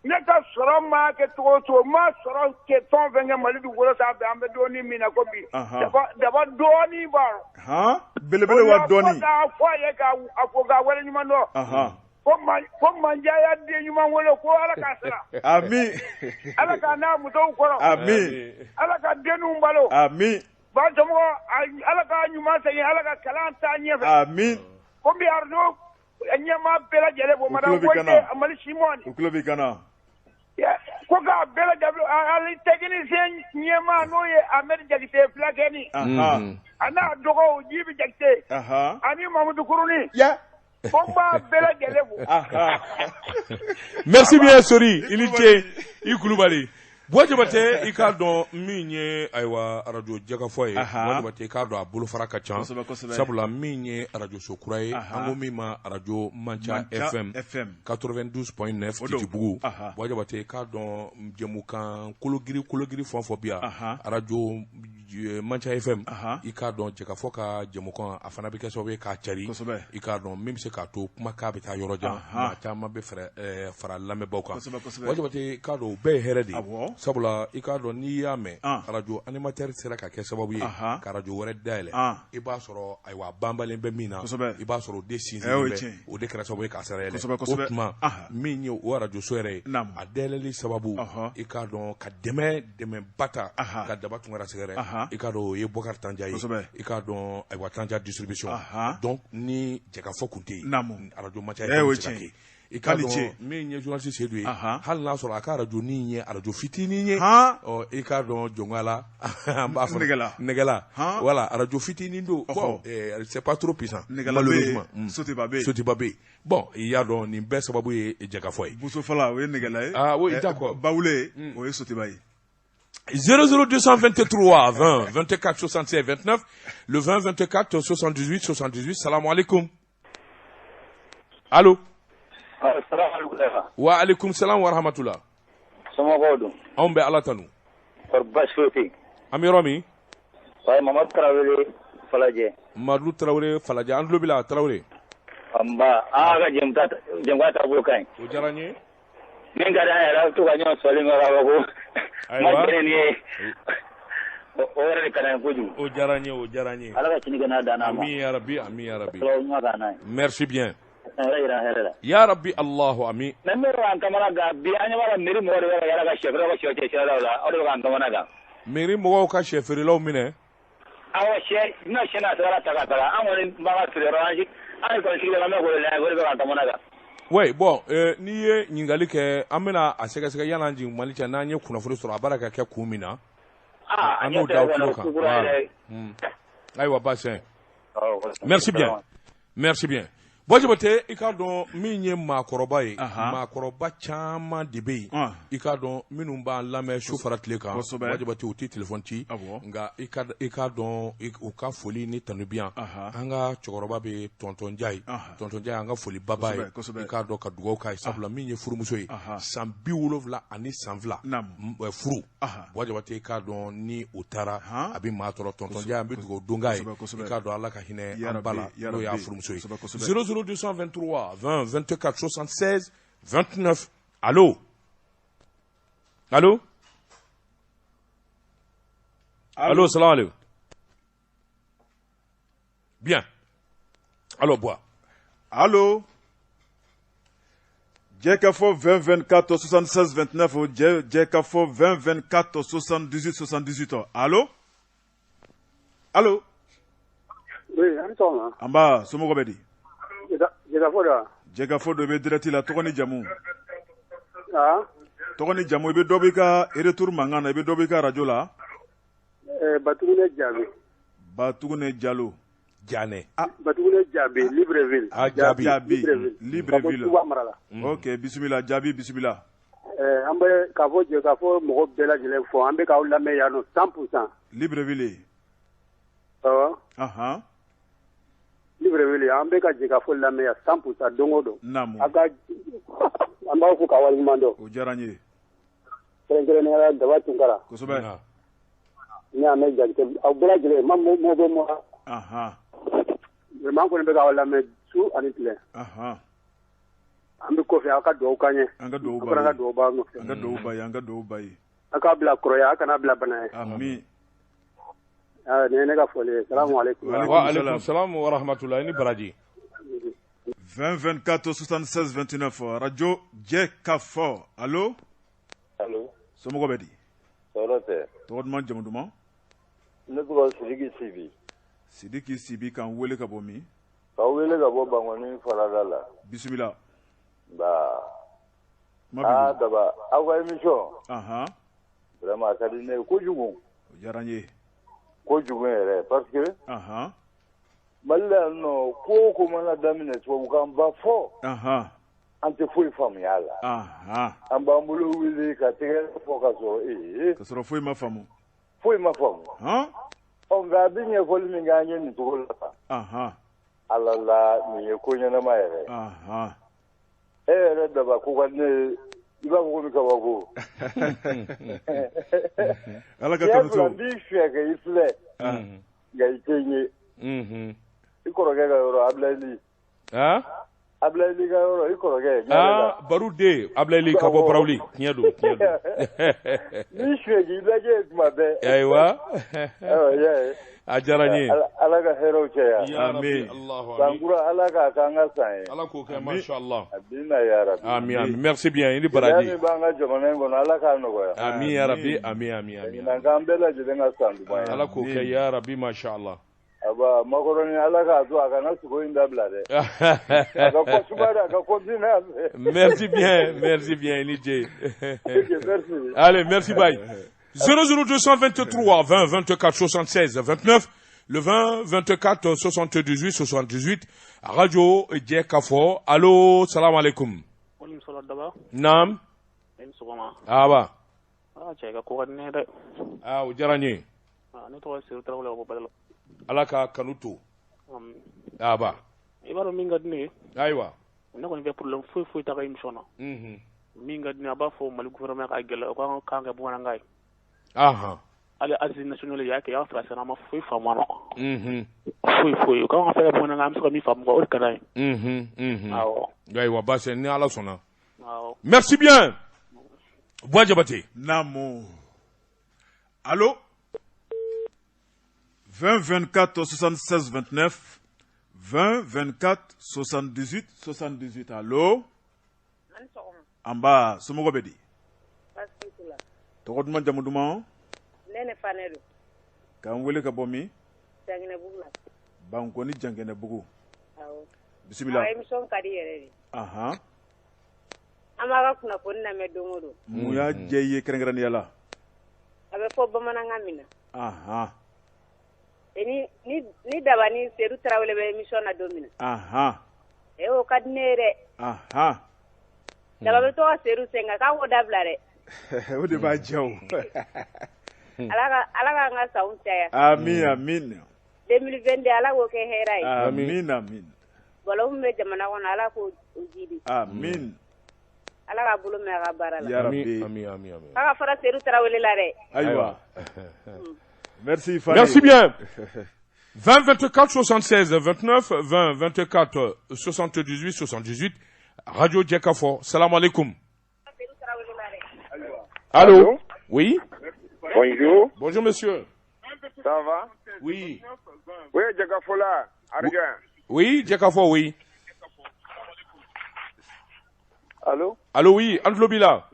Ne ka sɔrɔ maa kɛ cogo o cogo, n ma sɔrɔ kɛ fɛn o fɛn kɛ Mali dugukolo sanfɛ, an bɛ don min na ko bi, daba dɔɔnin b'a rɔ. Belebele wa dɔɔnin. K'a fɔ a ye k'a fɔ k'a waleɲuman dɔn. Ko manjaya den ɲuman wolo ko Ala k'a sara. Ami. Ala k'a n'a musow kɔrɔ. Ami. Ala ka denninw balo. Ami. Ba somɔgɔ, Ala k'a ɲuman segin, Ala ka kalan taa ɲɛfɛ. Ami. Ko n bɛ arajo ɲɛmaa bɛɛ lajɛlen fo, madame Koyite, Mali Simɔni. U tulo b'i kan na. Ko k'a bɛɛ lajɛlen, hali technicien ɲɛmaa n'o ye Amedi Jakite fulakɛni. A n'a dɔgɔw Jibi Jakite. Ani Mamudu Kuruni. Ko n b'a bɛɛ lajɛlen fo. Merci bien Sori, i ni ce, i Kulubali. Buwa Jabate, i k'a dɔn min ye ayiwa arajo jɛkafɔ ye. Buwa Jabate, i k'a dɔn a bolofara ka ca. Sabula min ye arajo so kura ye, an ko min ma arajo Manca FM 92.9 Titibugu. Buwa Jabate, i k'a dɔn jɛmukan kologiri kologiri fɛn o fɛn bi yan, arajo Manca FM, i k'a dɔn jɛkafɔ ka jɛmukan a fana bɛ kɛ sababu ye k'a cari. I k'a dɔn min bɛ se k'a to kumakan bɛ taa yɔrɔ jan, maa caman bɛ fara lamɛnbaaw kan. Buwa Jabate, i k'a dɔn o bɛɛ ye hɛrɛ de ye. Sabula i k'a dɔn n'i y'a mɛn arajo animateur sera ka kɛ sababu ye ka arajo wɛrɛ dayɛlɛ, i b'a sɔrɔ ayiwa banbalen bɛ min na, i b'a sɔrɔ o de sinsinlen bɛ, o de kɛra sababu ye k'a sara yɛlɛ. O tuma min ye o arajo so yɛrɛ ye, a dayɛlɛli sababu, i k'a dɔn ka dɛmɛba ta ka Daba Tunkara sɛgɛrɛ, i k'a dɔn o ye Bɔkari Tanja ye, i k'a dɔn ayiwa Tanja distribution. Donc ni jɛkafɔ kun tɛ yen, arajo Manca ye se ka kɛ. I k'a dɔn min ye journaliste Seydou ye, hali n'a sɔrɔ a ka arajo nin ye arajo fitinin ye, ɔ i k'a dɔn jɔnkala an b'a fɔ nɛgɛla, voilà, arajo fitinin don, bon c'est pas trop puissant, malheureusement. Sotiba bɛ yen, Sotiba bɛ yen. Bon, i y'a dɔn nin bɛɛ sababu ye jɛkafɔ ye. Busofala o ye nɛgɛla ye. Ah oui, d'accord. Bawule o ye Sotiba ye. 00223 20 24 76 29, le 20 24 78 78. Salam alaikum. Allô. Wa alaikum salam wa rahmatullah. Somɔgɔw don? Anw bɛ Ala tanu. Kɔri baasi foyi tɛ yen. An bɛ yɔrɔ min? Wa Mamadu Tarawele Falajɛ. Mamadu Tarawele Falajɛ, an tulo b'i la Tarawele. Nba, an ka jɛmukan taabolo ka ɲi. O diyara n ye. Min ka di an yɛrɛ, an bɛ to ka ɲɔgɔn sɔli min k'a fɔ ko ma jɛnɛ nin ye, o yɛrɛ de ka d'an ye kojugu. O diyara n ye, o diyara n ye. Ala ka sini kɛnɛya d'an ma. Ami ya rabi, ami ya rabi. Sababu ɲuman k'an n'a ye. Merci bien. Ya Rabbi Allahu ami. Mais n bɛ k'an kamana gan bi, an ɲɛ b'a la mairie mɔgɔw de bɛ ka yala ka sɛ feerelaw ka sɛ cɛ siradaw la, aw de bɛ k'an kamana gan. Mairie mɔgɔw ka sɛ feerelaw minɛ. Awɔ, sɛ n'a sɛ n'a sɛbɛnna ta ka taga, an kɔni b'an ka feere yɔrɔ, an kɔni sigilen bɛ k'o de lajɛ, o de bɛ k'an kamana gan. Oui, bon, n'i ye ɲininkali kɛ, an bɛna a sɛgɛsɛgɛ yan'an jigin Mali cɛ, n'an ye kunnafoni sɔrɔ a baara ka kɛ kun min na. An n'o da aw tulo kan. Ayiwa, baasi tɛ. Merci bien. Merci bien. Buwa Jabate, i k'a dɔn min ye maakɔrɔba ye, maakɔrɔba caman de bɛ yen, i k'a dɔn minnu b'an lamɛn su fara tile kan. Buwa Jabate, u tɛ téléphone ci, nka i k'a dɔn u ka foli ni tanu bi yan. An ka cɛkɔrɔba bɛ Tonton Njayi, Tonton Njayi, an ka foli baba ye, i k'a dɔn ka dugawu k'a ye, sabula min ye furumuso ye, san 72 furu. Buwa Jabate, i k'a dɔn ni o taara a bɛ maa tɔɔrɔ. Tonton Njayi, an bɛ dugawu don k'a ye, i k'a dɔn Ala ka hinɛ an ba la, n'o y'a furumuso ye. 00223 20 24 76 29. Allô? Allô? Allô, salam alaikum. Bien. Allô, bois. Allô? Jɛkafɔ 20 24 76 29, Jɛkafɔ 20 24 78 78. Allô? Allô? Oui, an sɔgɔma. An b'a somɔgɔw bɛ di? Jɛkafɔ don wa? Jɛkafɔ don, i bɛ direct la, tɔgɔ ni jamu? Tɔgɔ ni jamu, i bɛ dɔ b'i ka retour mankan na, i bɛ dɔ b'i ka radio la. Batugunɛ Jaabi. Batugunɛ Jalo. Janɛ. Batugunɛ Jaabi, Libreville. Ah, Jaabi. Jaabi, Libreville. Ka bɔ Tuba mara la. Ok, bisimila Jaabi, bisimila. An bɛ k'a fɔ jɛkafɔ mɔgɔ bɛɛ lajɛlen fɔ, an bɛ k'aw lamɛn yan nɔ 100%. Libreville. Awɔ. Libreville an bɛ ka jɛkafɔ lamɛn yan 100% don o don. Naamu. Aw ka an b'aw fo k'aw waleɲuman dɔn. O diyara n ye. Kɛrɛnkɛrɛnnenya la Daba Tunkara. Kosɛbɛ. Ne Ahmed Jakite aw bɛɛ lajɛlen ma mɔ bɛ mɔ. Vraiment an kɔni bɛ k'aw lamɛn su ani tile. An bɛ kɔfɛ aw ka dugawu k'an ye. An ka dugawu b'aw ye. An fana ka dugawu b'aw nɔfɛ. An ka dugawu b'a ye, an ka dugawu b'a ye. Aw k'a bila kɔrɔya, aw kana bila bana ye. Ami. Nin ye ne ka foli ye. Salamu aleykum. Wa aleykum salam wa rahmatulahi ni baraji. 20 24 76 29 radio Jɛkafɔ. Allo? Allo? Somɔgɔw bɛ di? Tɔɔrɔ tɛ. Tɔgɔ duman jamu duman? Ne tɔgɔ Sidiki Sibi. Sidiki Sibi k'an wele ka bɔ min? K'aw wele ka bɔ Bankɔni farada la. Bisimila. Nba. Aa Daba, aw ka émission. Anhan. Vraiment a ka di ne ye kojugu. O diyara n ye. Kojugu yɛrɛ parce que. Anhan. Mali la yan nɔ ko o ko mana daminɛ tubabukanba fɔ. Anhan. An tɛ foyi faamuya a la. Anhan. An b'an bolo wuli ka tɛgɛrɛ fɔ ka sɔrɔ ee. Ka sɔrɔ foyi ma faamu. Foyi ma faamu. Han. Ɔ nka a bɛ ɲɛfɔli min kɛ an ye nin cogo la tan. Anhan. Ala la nin ye ko ɲɛnama yɛrɛ. Anhan. E yɛrɛ Daba ko ka di ne ye i b'a fɔ komi kabako. Ala ka kanu to. N b'i fɛ ka i filɛ. Nka i tɛ n ye. I kɔrɔkɛ ka yɔrɔ Abilayi. Han? Abilayi ka yɔrɔ i kɔrɔkɛ. Aa Baru den Abilayi ka bɔ Barawuli tiɲɛ don tiɲɛ don. N b'i fɛ k'i lajɛ tuma bɛɛ. Ayiwa. Ayiwa i y'a ye. A diyara n ye. Ala ka hɛrɛw caya. Amin. Sankura Ala k'a k'an ka san ye. Ala k'o kɛ mashallah. Amina ya rabi. Amin amin merci bien i ni baraji. Gɛlɛya min b'an ka jamana in kɔnɔ Ala k'a nɔgɔya. Amin ya rabi amin amin amin. Ɲinan k'an bɛɛ lajɛlen ka san duman ye. Ala k'o kɛ ya rabi mashallah. Aba makɔrɔni Ala k'a to a kana sogo in dabila dɛ. A ka ko suma a ka continuer a fɛ. Merci bien merci bien i ni ce. Ok merci. Allez merci bye. 00223 20 24 76 29 le 20 24 78 78 radio Jɛkafɔ. Allo salam alaikum. Waleykum salam Daba. Naam. I ni sɔgɔma. Aba. Aa cɛ i ka ko ka di ne ye dɛ. Aa o diyara n ye. Ne tɔgɔ ye Seydou Tarawele ka bɔ Badala. Ala ka kanu to. Aba. I b'a dɔn min ka di ne ye. Ayiwa. Ne kɔni fɛ problème foyi foyi t'a ka émission na. Unhun. Min ka di ne ye a b'a fɔ Mali gouvernement ka gɛlɛya u k'an kan kɛ bamanankan ye. Ahan. Hali assises nationales y'a kɛ y'an français an ma foyi faamu a la. Unhun. Foyi foyi u k'an ka fɛn kɛ bamanankan an bɛ se ka min faamu quoi o de ka d'an ye. Unhun unhun. Awɔ. Ayiwa baasi ni Ala sɔnna. Awɔ. Merci bien. Buwa Jabate. Naamu. Allo 20 24 76 29 20 24 78 78 allo. Anba somɔgɔw bɛ di? Baasi t'u la. Tɔgɔ duman jamu duman? Nɛnɛ Fanɛ don. K'an wele ka bɔ min? Janginɛbugu la. Bankɔni Janginɛbugu. Awɔ. Bisimila. Aw ka émission ka di yɛrɛ de. Ahan. An b'a ka kunnafoni lamɛn don o don. Mun y'a diya i ye kɛrɛnkɛrɛnnenya la? A bɛ fɔ bamanankan min na. Ahan. Ni ni Daba ni Seydou Tarawele bɛ émission na don min na. Ahan. Ee o ka di ne ye dɛ. Ahan. Daba bɛ to ka Seydou sɛgɛn k'a k'o dabila dɛ. O de b'a diya o. Ala k'an ka sanw caya. Amin amin. 2022 Ala k'o kɛ hɛrɛ ye. Amin amin. Balawu min bɛ jamana kɔnɔ Ala k'o jidi. Amin. Ala k'a bolo mɛn a ka baara la. Ya Rabbi. Amin amin amin. K'a ka fara Seydou Tarawele la dɛ. Ayiwa. Merci Fane. Merci bien. 20 24 76 29 20 24 78 78 Radio Jɛkafɔ. Salam alaikum. Allô? Oui. Bonjour. Bonjour monsieur. Ça va? Oui. Oui, Jɛkafɔ la, radio. Oui, Jɛkafɔ, oui. Allô? Allô, oui, an tulo b'i la.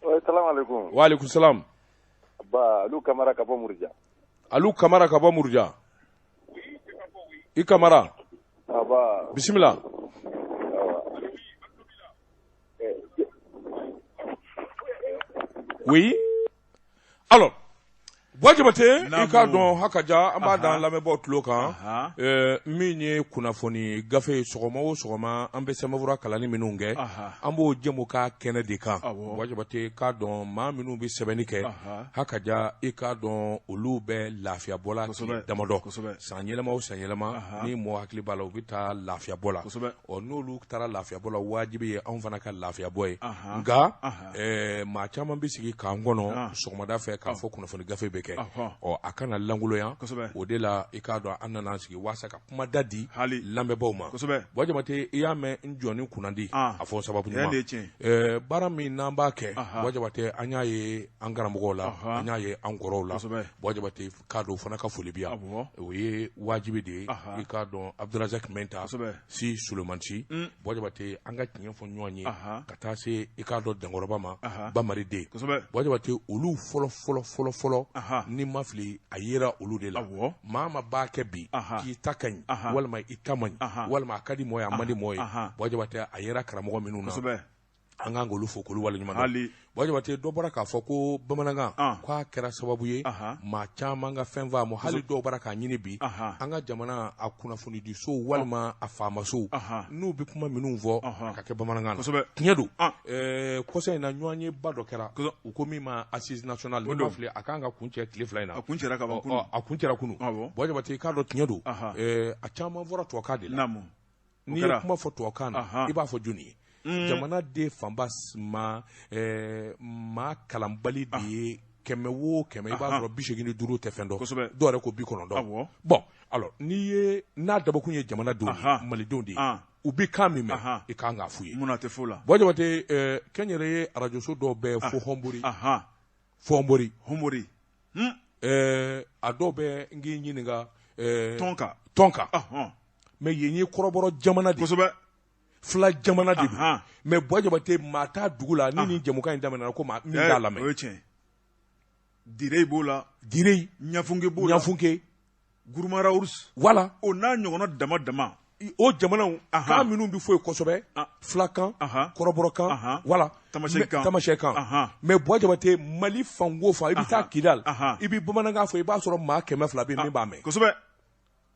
Oui, salam alaikum. Wa alaikum salam. Ba, Alu Kamara ka bɔ Muruja. Alu Kamara ka bɔ Muruja. I Kamara. Aba. Bisimila. Oui. Alors, Buwa Jabate, i k'a dɔn hakaja an b'a da an lamɛnbaaw tulo kan, min ye kunnafoni gafe ye sɔgɔma o sɔgɔma an bɛ sɛbɛnfura kalanni minnu kɛ, an b'o jɛmukan kɛnɛ de kan. Buwa Jabate, k'a dɔn maa minnu bɛ sɛbɛnni kɛ, hakaja i k'a dɔn olu bɛ lafiyabɔ la tile damadɔ, san yɛlɛma o san yɛlɛma, ni mɔgɔ hakili b'a la u bɛ taa lafiyabɔ la. Ɔ n'olu taara lafiyabɔ la, wajibi ye anw fana ka lafiyabɔ ye. Nka maa caman bɛ sigi k'an kɔnɔ sɔgɔmada fɛ k'a fɔ kunnafoni gafe bɛ kɛ, ɔ a kana lankolonya. O de la i k'a dɔn an nana an sigi waasa ka kuma da di lamɛnbaaw ma. Buwa Jabate, i y'a mɛn n jɔni kunnandi a fɔ sababu ɲuman baara min n'an b'a kɛ. Buwa Jabate, an y'a ye an karamɔgɔw la, an y'a ye an kɔrɔw la. Buwa Jabate, k'a dɔn fana ka foli bi yan, o ye wajibi de ye. I k'a dɔn Abdulrazak Mɛnta si Sulemani si, Buwa Jabate, an ka tiɲɛ fɔ ɲɔgɔn ye ka taa se i k'a dɔn dankɔrɔba ma, Bamari den. Buwa Jabate, olu fɔlɔ fɔlɔ fɔlɔ fɔlɔ, ni ma fili a yera olu de la. Maa ma b'a kɛ bi k'i ta ka ɲi walima i ta man ɲi walima a ka di mɔgɔ ye, a man di mɔgɔ ye. Buwa Jabate, a yera karamɔgɔ minnu na, an k'an k'olu fo k'olu waleɲuman dɔn. Buwa Jabate, dɔ bɔra k'a fɔ ko bamanankan k'a kɛra sababu ye maa caman ka fɛn faamu, hali dɔw bɔra k'a ɲini bi an ka jamana a kunnafonidisow walima a faamasow n'u bɛ kuma minnu fɔ ka kɛ bamanankan na. Tiɲɛ don, kɔsa in na ɲɔgɔnyeba dɔ kɛra, u ko min ma assise nationale, ni ma fili a kan ka kuncɛ tile 2 in na. A kuncɛra ka ban kunun. A kuncɛra kunun. Buwa Jabate, i k'a dɔn tiɲɛ don, a caman fɔra tubabukan de la. N'i ye kuma fɔ tubabukan na, i b'a fɔ jɔni ye? Jamana den fanba ma maa kalanbali de ye. 100 o 100, i b'a sɔrɔ 85 tɛ fɛn dɔn, dɔw yɛrɛ ko 90. Bon alors n'i ye n'a dabɔkun ye jamanadenw ye, malidenw de ye, u bɛ kan min mɛn, i kan k'a f'u ye. Mun na a tɛ f'o la? Buwa Jabate, kɛnyɛrɛye arajoso dɔw bɛ fo Hɔnbori. Fɔnbori. Hɔnbori. A dɔw bɛ n k'i ɲininka tɔn kan. Tɔn kan. Mais yen ye kɔrɔbɔrɔ jamana de ye. Fula jamana de don. Mais Buwa Jabate, maa t'a dugu la ni nin jɛmukan in daminɛna ko maa min t'a lamɛn. O ye tiɲɛ. Direy b'o la. Direy. Ɲafunke b'o la. Ɲafunke. Gurumara Urs. Voilà. O n'a ɲɔgɔnna dama dama. O jamanaw kan minnu bɛ fɔ yen kosɛbɛ, fulakan, kɔrɔbɔrɔkan, voilà, tamasɛki kan. Mais Buwa Jabate, Mali fan o fan, i bɛ taa Kidal, i bɛ bamanankan fɔ, i b'a sɔrɔ maa 200 bɛ min b'a mɛn. Kosɛbɛ.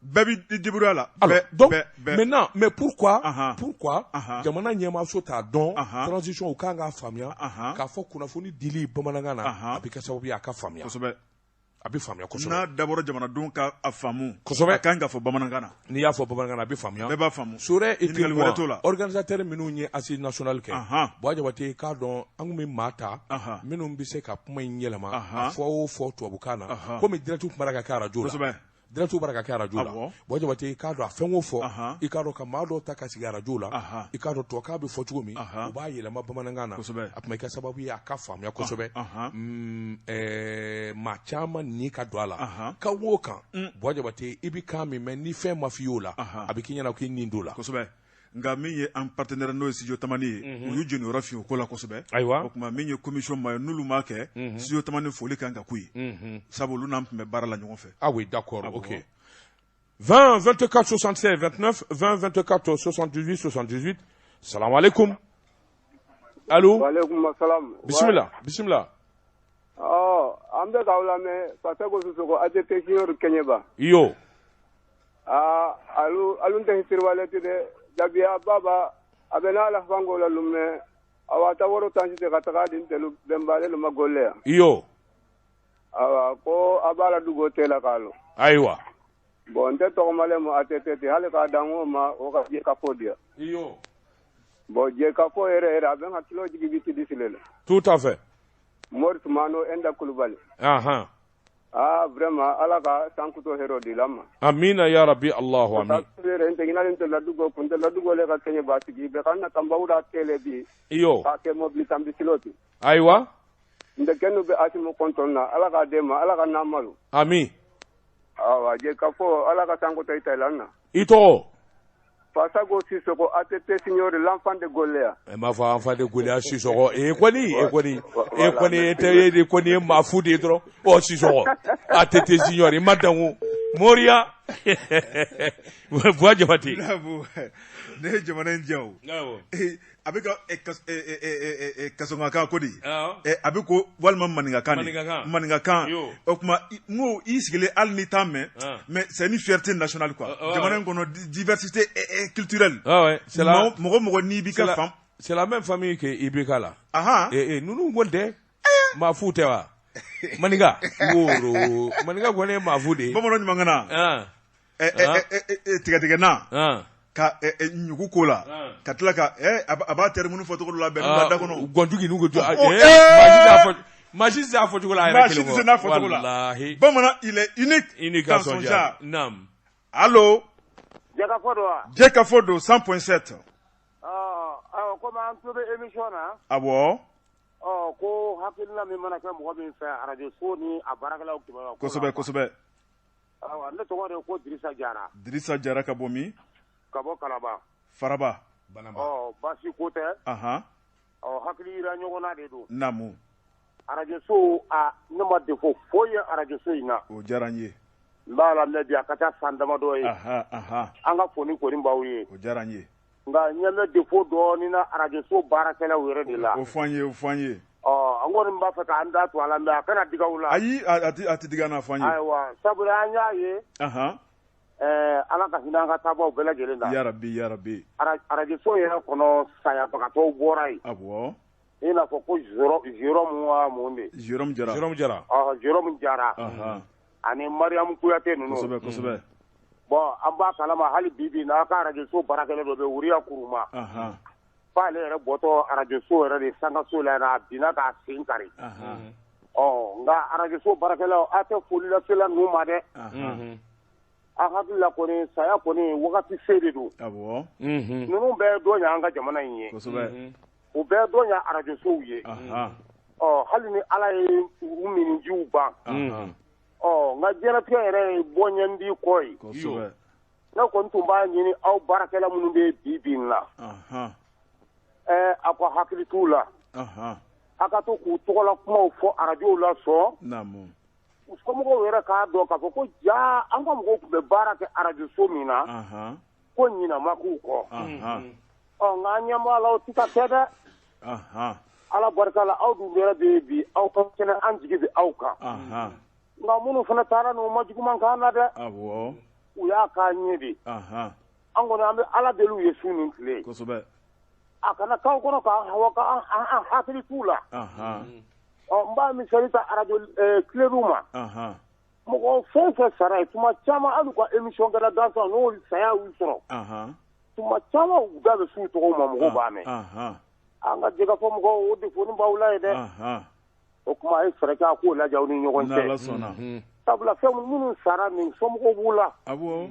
Bɛɛ b'i débrouiller a la. Alors, donc, maintenant, mais pourquoi, pourquoi jamana ɲɛmaaso t'a dɔn, transition u kan k'a faamuya k'a fɔ kunnafoni dili bamanankan na, a bɛ kɛ sababu ye a ka faamuya. Kosɛbɛ. A bɛ faamuya kosɛbɛ. N'a dabɔra jamanadenw ka a faamu. Kosɛbɛ. A kan ka fɔ bamanankan na. N'i y'a fɔ bamanankan na, a bɛ faamuya. Bɛɛ b'a faamu. Sore et Ɲininkali wɛrɛ t'o la. Organisateur minnu ye assise nationale kɛ. Buwa Jabate, k'a dɔn an tun bɛ maa ta minnu bɛ se ka kuma in yɛlɛma, a fɔ o fɔ tubabukan na, komi direct tun b'a la ka kɛ arajo la. Kosɛbɛ. Direct b'a la ka kɛ arajo la. Buwa Jabate, k'a dɔn a fɛn o fɔ, i k'a dɔn ka maa dɔw ta ka sigi arajo la, i k'a dɔn tubabukan bɛ fɔ cogo min, u b'a yɛlɛma bamanankan na, a tun bɛ kɛ sababu ye a ka faamuya kosɛbɛ. Maa caman ni ka don a la. Kan o kan, Buwa Jabate, i bɛ kan min mɛn, ni fɛn ma f'i y'o la, a bɛ k'i ɲɛna k'i nin don la. Kosɛbɛ. Nka min ye an partenaire n'o ye studio Tamani ye, u y'u jeniyɔrɔ fin o ko la kosɛbɛ. Ayiwa. O tuma min ye commission maa ye, n'olu m'a kɛ, studio Tamani foli kan ka k'u ye. Sabu olu n'an tun bɛ baara la ɲɔgɔn fɛ. Ah oui, d'accord, ok. 20 24 76 29, 20 24 78 78. Salam alaikum. Allô? Wa salam. Bismillah, bismillah. Ɔ, an bɛ k'aw lamɛn Fasago Sisoko ATT Junior Kɛɲɛba. Iyo. Aa, alu alu tɛ siriwale ti dɛ. Dabiya baba a bɛ n'a la fango la lumɛ a wa ta woro tan si ka taga di ntelu bɛnbale ma golle yan. Iyo. Awa ko a b'a la dugo tɛ la k'a lɔ. Ayiwa. Bon, n tɛ tɔgɔmalen ma ATT ten, hali k'a dan o ma, o ka jɛkafɔ di yan. Iyo. Bon, jɛkafɔ yɛrɛ yɛrɛ, a bɛ n hakilo jigin biti disile la. Tout à fait. Mori Tumano Enda Kulubali. Ah, vraiment, ala ka sankuto hero di la ma. Amina ya rabbi, Allahu amin. Yɛrɛ n teginalen tɛ ladugo kun tɛ ladugo le ka kɛɲɛ ba sigi bɛɛ ka na tanbawuda tele bi. Iyo. K'a kɛ mobili tanbisilo ti. Ayiwa. N tɛ kɛnu bɛ Asimu kɔntɔn na, ala k'a den ma, ala ka n'an malo. Amin. Awa, jɛ ka fɔ ala ka sankuto i ta la na. I tɔgɔ? Fasago Sisoko ATT Senior, l'enfant de Goléa. E m'a fɔ enfant de Goléa Sisoko, e kɔni e kɔni e kɔni e tɛ e de kɔni ye maa fu de ye dɔrɔn. Ɔ Sisoko ATT Senior, i ma dan o. Moriya Buwa Jabate. Ne ye jamana in diya o. A bɛ ka kasɔnkakan ko de, a bɛ ko walima maninkakan de, maninkakan. O tuma n ko i sigilen hali n'i t'a mɛn, mais c'est une fierté nationale quoi. Jamana in kɔnɔ diversité culturelle. Mɔgɔ mɔgɔ n'i b'i ka fan. C'est la même famille que IBK la. Ninnu kɔni tɛ maa fu tɛ wa? Maninka woro maninka kɔni ye maa fu de ye. Bamanan ɲuman kana. Tigɛtigɛna. Ka ɲugu ko la ka tila ka a b'a terme fɔ cogo dɔ la bɛn da kɔnɔ gɔnjugu n'u ko maa si tɛ se a fɔcogo la a yɛrɛ kelen kɔ, maa si tɛ se n'a fɔcogo la, walahi, bamanan il est unique unique à son genre, naam, allo Jɛkafɔ don wa? Jɛkafɔ don 100.7 ɔ ayiwa komi an tulo bɛ émission na, awɔ, ɔ ko hakilina min mana kɛ mɔgɔ min fɛ arajo so ni a baarakɛlaw kibaruya ko la, kosɛbɛ kosɛbɛ, ayiwa ne tɔgɔ de ko Dirisa Jara, Dirisa Jara ka bɔ min? Ka bɔ Kalaban. Faraba. Ɔ baasi ko tɛ. Anhan. Ɔ hakili yira ɲɔgɔn na de don. Naamu. Arajoso a ne ma défaut foyi ye arajoso in na. O diyara n ye. N b'a lamɛn bi a ka taa san damadɔ ye. Anhan anhan. An ka foli kɔni b'aw ye. O diyara n ye. Nka n ɲɛ bɛ défaut dɔɔnin na arajoso baarakɛlaw yɛrɛ de la. O fɔ an ye o fɔ an ye. Ɔ an kɔni b'a fɛ k'an da to a la mais a kana digi aw la. Ayi a tɛ digi an na a fɔ an ye. Ayiwa sabula an y'a ye. Anhan. Ala ka hinɛ an ka taabaaw bɛɛ lajɛlen na. Yarabi yarabi. Arajoso yɛrɛ kɔnɔ sayabagatɔw bɔra yen. Awɔ. I n'a fɔ ko Jérôme wa mun de. Jérôme Jara. Jérôme Jara. Ɔhɔn Jérôme Jara. Anhan. Ani Mariam Kuyate ninnu. Kosɛbɛ kosɛbɛ. Bon an b'a kalama hali bi bi in na aw ka arajoso baarakɛla dɔ bɛ Wuriya Kuruma. Anhan. F'ale yɛrɛ bɔtɔ arajoso yɛrɛ de sankaso la yan a binna k'a sen kari. Anhan. Ɔ nka arajoso baarakɛlaw aw tɛ foli lasela ninnu ma dɛ. Anhan. An hakili la kɔni saya kɔni wagati se de don. Awɔ. Unhun. Ninnu bɛɛ dɔ ɲɛ an ka jamana in ye. Kosɛbɛ. U bɛɛ dɔ ɲɛ arajosow ye. Anhan. Ɔ hali ni Ala ye u minniji ban. Anhan. Ɔ nka diɲɛlatigɛ yɛrɛ ye bɔ ɲɛ di kɔ ye. Kosɛbɛ. Ne kɔni tun b'a ɲini aw baarakɛla minnu bɛ bi bi in na. Anhan. Aw ka hakili t'u la. Anhan. Aw ka to k'u tɔgɔla kumaw fɔ arajow la sɔn. Naamu. U somɔgɔw yɛrɛ k'a dɔn k'a fɔ ko jaa an ka mɔgɔw tun bɛ baara kɛ arajoso min na. Anhan. Ko ɲinɛ ma k'u kɔ. Anhan. Ɔ nka an ɲɛ b'a la o tɛ ka kɛ dɛ. Anhan. Ala barika la aw dun yɛrɛ bɛ bi aw ka kɛnɛ an jigi bɛ aw kan. Anhan. Nka minnu fana taara n'u ma juguman k'an na dɛ. Awɔ. U y'a k'an ɲɛ de. Anhan. An kɔni an bɛ Ala deli u ye su ni tile. Kosɛbɛ. A kana k'aw kɔnɔ k'an hakili t'u la. Anhan. Ɔ n b'a misali ta arajo Kiledu ma. Anhan. Mɔgɔ fɛn fɛn sara yen tuma caman hali u ka émission kɛla gansan n'o saya y'u sɔrɔ. Anhan. Tuma caman u da bɛ s'u tɔgɔw ma mɔgɔw b'a mɛn. Anhan. An ka jɛkafɔ mɔgɔw o défaut b'aw la yen dɛ. Anhan. O tuma a ye fɛɛrɛ kɛ a k'o lajɛ aw ni ɲɔgɔn cɛ. N'Ala sɔnna. Sabula fɛn minnu sara nin somɔgɔw b'u la. Awɔ.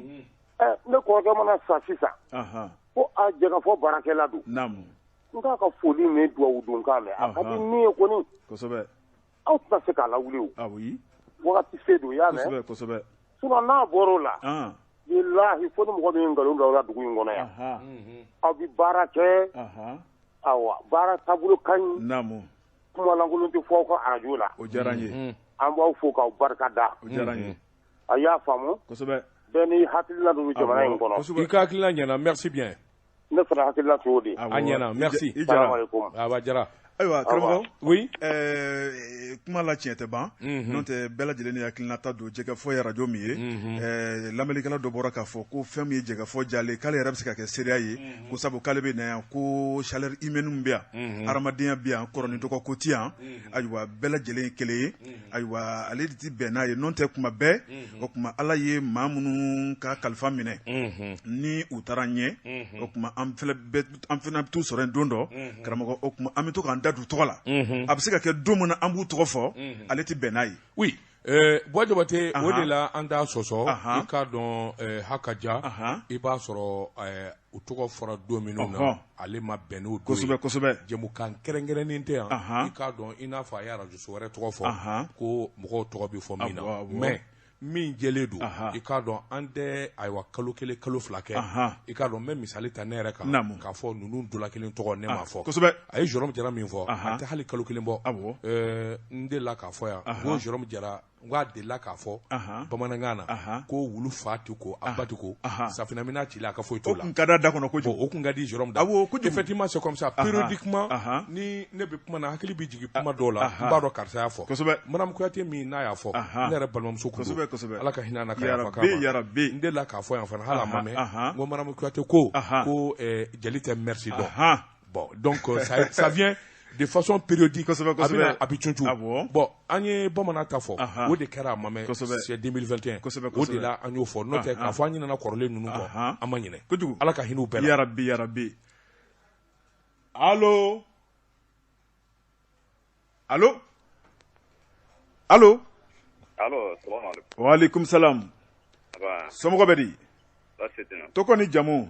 Ne kɔrɔkɛ mana sa sisan. Anhan. Ko a jɛkafɔ baarakɛla don. Naamu. N k'a ka foli ni duwawu don kan mɛn. A ka di min ye kɔni. Kosɛbɛ. Aw tɛna se k'a lawuli o. Ayi. Wagati se don i y'a mɛn. Kosɛbɛ kosɛbɛ. Sinon n'a bɔr'o la. An. Bilahi fo ni mɔgɔ min ye nkalon da aw la dugu in kɔnɔ yan. Anhan. Aw bɛ baara kɛ. Anhan. Awa baara taabolo ka ɲi. Naamu. Kuma lankolon tɛ fɔ aw ka arajo la. O diyara n ye. An b'aw fo k'aw barika da. O diyara n ye. A y'a faamu. Kosɛbɛ. Bɛɛ n'i hakilina don jamana in kɔnɔ. I ka hakilina ɲɛna merci bien. Ne fana hakilina t'o de ye. A ɲɛna merci. I Jara. Aba Jara. Ayiwa karamɔgɔ. Oui. Kuma la tiɲɛ tɛ ban. N'o tɛ bɛɛ lajɛlen ni hakilinata don jɛkafɔ ye arajo min ye. Lamɛnnikɛla dɔ bɔra k'a fɔ ko fɛn min ye jɛkafɔ jalen k'ale yɛrɛ bɛ se ka kɛ seereya ye. Ko sabu k'ale bɛ na yan ko chaleur humaine bɛ yan. Hadamadenya bɛ yan kɔrɔ ni dɔgɔ ko tɛ yan. Ayiwa bɛɛ lajɛlen ye kelen ye. Ayiwa ale de tɛ bɛn n'a ye n'o tɛ kuma bɛɛ. O tuma Ala ye maa minnu ka kalifa minɛ. Ni u taara ɲɛ. O tuma an fana bɛ t'u sɔrɔ yen don dɔ. Karamɔgɔ o tuma an bɛ to k'an da don tɔgɔ la. A bɛ se ka kɛ don min na an b'u tɔgɔ fɔ. Ale tɛ bɛn n'a ye. Oui. Buwa Jabate o de la an t'a sɔsɔ. I k'a dɔn haka ja. I b'a sɔrɔ u tɔgɔ fɔra don minnu na ale ma bɛn n'o don ye. Kosɛbɛ kosɛbɛ. Jɛmukan kɛrɛnkɛrɛnnen tɛ yan. I k'a dɔn i n'a fɔ a ye arajoso wɛrɛ tɔgɔ fɔ. Ko mɔgɔw tɔgɔ bɛ fɔ min na. Mais min jɛlen don i k'a dɔn an tɛ ayiwa kalo kelen kalo fila kɛ i k'a dɔn n bɛ misali ta ne yɛrɛ kan k'a fɔ ninnu dɔ la kelen tɔgɔ ne m'a fɔ kosɛbɛ a ye Jérôme Jara min fɔ a tɛ hali kalo kelen bɔ n delila k'a fɔ yan ko Jérôme Jara N ko a delila k'a fɔ bamanankan na ko wulu fa tɛ ko a ba tɛ ko safinɛminan cila a ka foyi t'o la. O tun ka d'a da kɔnɔ kojugu. O tun ka di Jérôme da. Awɔ kojugu. Effectivement c'est comme ça périodiquement ni ne bɛ kuma na hakili bɛ jigin kuma dɔw la n b'a dɔn karisa y'a fɔ. Kosɛbɛ. Madame Kuyate min n'a y'a fɔ ne yɛrɛ balimamuso tun don. Kosɛbɛ kosɛbɛ. Ala ka hinɛ a na ka yafa k'a ma. Yarabi. N delila k'a fɔ yan fana hali a ma mɛn n ko Madame Kuyate ko ko jeli tɛ merci dɔn. Bon donc ça vient de façon périodique kosɛbɛ kosɛbɛ a bɛ cun awɔ bon an ye bamanan ta fɔ o de kɛra a ma mɛn kosɛbɛ c'est 2021 kosɛbɛ o de la an y'o fɔ n'o tɛ k'a fɔ an ɲinɛna kɔrɔlen ninnu kɔ an ma ɲinɛ kojugu Ala ka hinɛ u bɛɛ la yarabi yarabi allo allo allo allo salamu aleykum wa aleykum salam somɔgɔ bɛ di baasi tɛ yen tɔgɔ ni jamu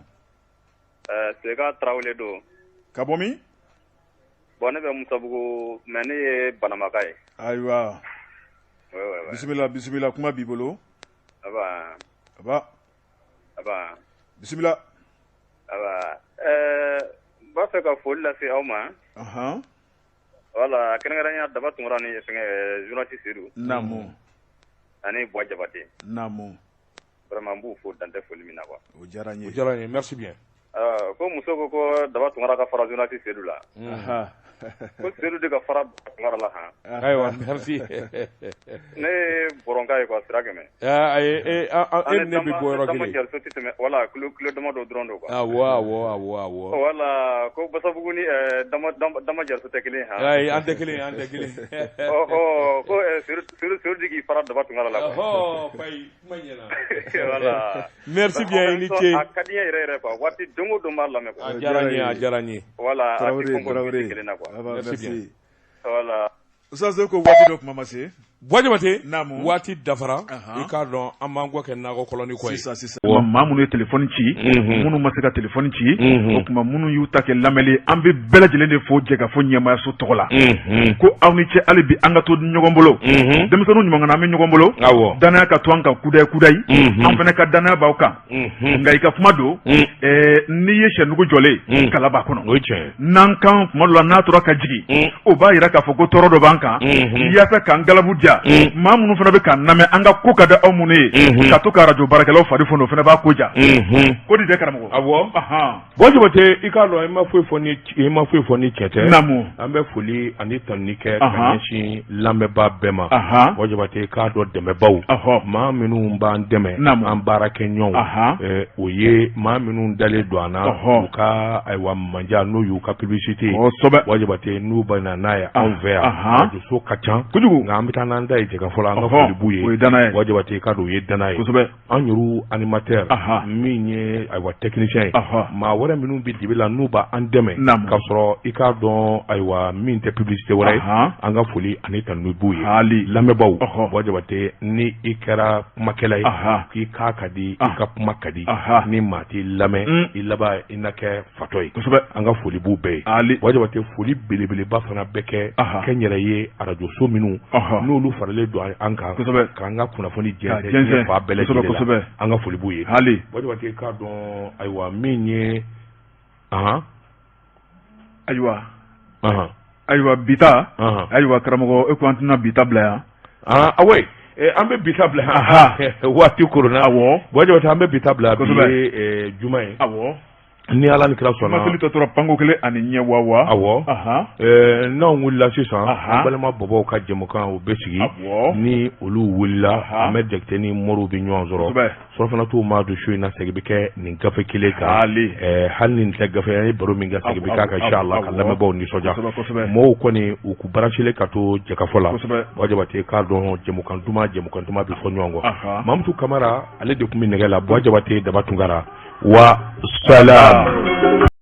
Sega Tarawele don ka bɔ min bon ne bɛ Musabugu mais ne ye Banamaka ye ayiwa bisimila bisimila kuma b'i bolo aba aba aba bisimila aba n b'a fɛ ka foli lase aw ma voilà kɛrɛnkɛrɛnya Daba Tunkara ni fɛngɛ journaliste Seydou naamu ani Buwa Jabate naamu vraiment n b'u fo dan tɛ foli min na quoi o diyara n ye o diyara n ye merci bien ko muso ko Daba Tunkara ka fara journaliste Seydou la ko Seydou de ka fara Tunkara la han ayiwa merci ne ye Bɔrɔnka ye quoi sira kɛmɛ ayi e e ne bɛ bɔ yɔrɔ kelen Dama tɛ tɛmɛ voilà kilo dama dɔ dɔrɔn don quoi awɔ awɔ awɔ awɔ voilà ko Basabugu ni Dama Jariso tɛ kelen han ayi an tɛ kelen an tɛ kelen ɔhɔ ko Seydou de k'i fara Daba Tunkara la quoi ɔhɔ bayi kuma ɲɛna voilà merci bien i ni ce a ka di n ye yɛrɛ yɛrɛ quoi waati don o don n b'a lamɛn quoi a diyara n ye a diyara n ye voilà Tarawele Tarawele kelen na quoi merci bien voilà Ustaz ko waati dɔ kuma ma se Buwa Jabate naamu waati dafara i k'a dɔn an b'an kɔ kɛ nakɔ kɔlɔni kɔ ye sisan sisan maa minnu ye telefɔni ci minnu ma se ka telefɔni ci o tuma minnu y'u ta kɛ lamɛnli an bɛ bɛɛ lajɛlen de fo jɛkafɔ ɲɛmaayaso tɔgɔ la ko aw ni ce hali bi an ka to ɲɔgɔn bolo denmisɛnninw ɲuman an bɛ ɲɔgɔn bolo dannaya ka to an kan kudayi kudayi an fana ka dannaya b'aw kan nka i ka kuma don n'i ye sɛnugu jɔlen kala b'a kɔnɔ n'an kan tuma dɔ la n'a tora ka jigin o b'a jira k'a fɔ ko tɔɔrɔ dɔ b'an kan yaasa k'an galabu diya maa minnu fana bɛ k'an lamɛn an ka ko ka di aw minnu ye ka to ka arajo baarakɛlaw fari foni o fana b'a ko diya ko di dɛ karamɔgɔ awɔ Buwa Jabate i k'a dɔn i ma foyi fɔ ni i ma foyi fɔ ni tiɲɛ tɛ naamu an bɛ foli ani tanuni kɛ ka ɲɛsin lamɛnbaa bɛɛ ma Buwa Jabate i k'a dɔn dɛmɛbaw maa minnu b'an dɛmɛ an baarakɛɲɔgɔnw o ye maa minnu dalen don an na u ka ayiwa manja n'o y'u ka publicité ye Buwa Jabate n'u bɛ na n'a ye anw fɛ yan arajoso ka ca kojugu nka an bɛ taa n'an ta ye jɛkafɔ la an ka foli b'u ye o ye danaya ye Buwa Jabate i k'a dɔn o ye danaya ye kosɛbɛ An yɛrɛ animateur min ye ayiwa technicien ye maa wɛrɛ minnu bɛ dibi la n'u b'an dɛmɛ k'a sɔrɔ i k'a dɔn ayiwa min tɛ publicité wɛrɛ ye an ka foli ani tanuni b'u ye hali lamɛnbaaw Buwa Jabate ni i kɛra kumakɛla ye k'i kan ka di i ka kuma ka di ni maa t'i lamɛn i laban i na kɛ fatɔ ye kosɛbɛ an ka foli b'u bɛɛ ye hali Buwa Jabate foli belebeleba fana bɛ kɛ kɛnyɛrɛye arajoso minnu n'olu faralen don an kan kosɛbɛ k'an ka kunnafoni jɛnsɛn diɲɛ fan bɛɛ lajɛlen kosɛbɛ an ka foli b'u ye hali Buwa Jabate k'a dɔn ayiwa min ye ayiwa ayiwa bi ta ayiwa karamɔgɔ e ko an tɛna bi ta bila yan ayi an bɛ bi ta bila yan waati koronna awɔ Buwa Jabate an bɛ bi ta bila bi ye juma ye awɔ Ni Ala ni kira sɔnna kumasuli tɔ tora panko kelen ani ɲɛ wawa awɔ n'anw wulila sisan an balima bɔbɔw ka jɛmukan o bɛ sigi ni olu wulila Ahmed Jakite ni Moriw bɛ ɲɔgɔn sɔrɔ surɔfana t'u maa dun su in na segin bɛ kɛ nin gafe kelen kan hali ni nin tɛ gafe an ye baro min kɛ segin bɛ k'a kan inshallah ka lamɛnbaaw nisɔndiya mɔgɔw kɔni u k'u brancher ka to jɛkafɔ la Buwa Jabate k'a dɔn jɛmukan duman jɛmukan duman bɛ fɔ ɲɔgɔn kɔ Mamutu Kamara ale de tun bɛ nɛgɛ la Buwa Jabate Daba Tunkara wa salam.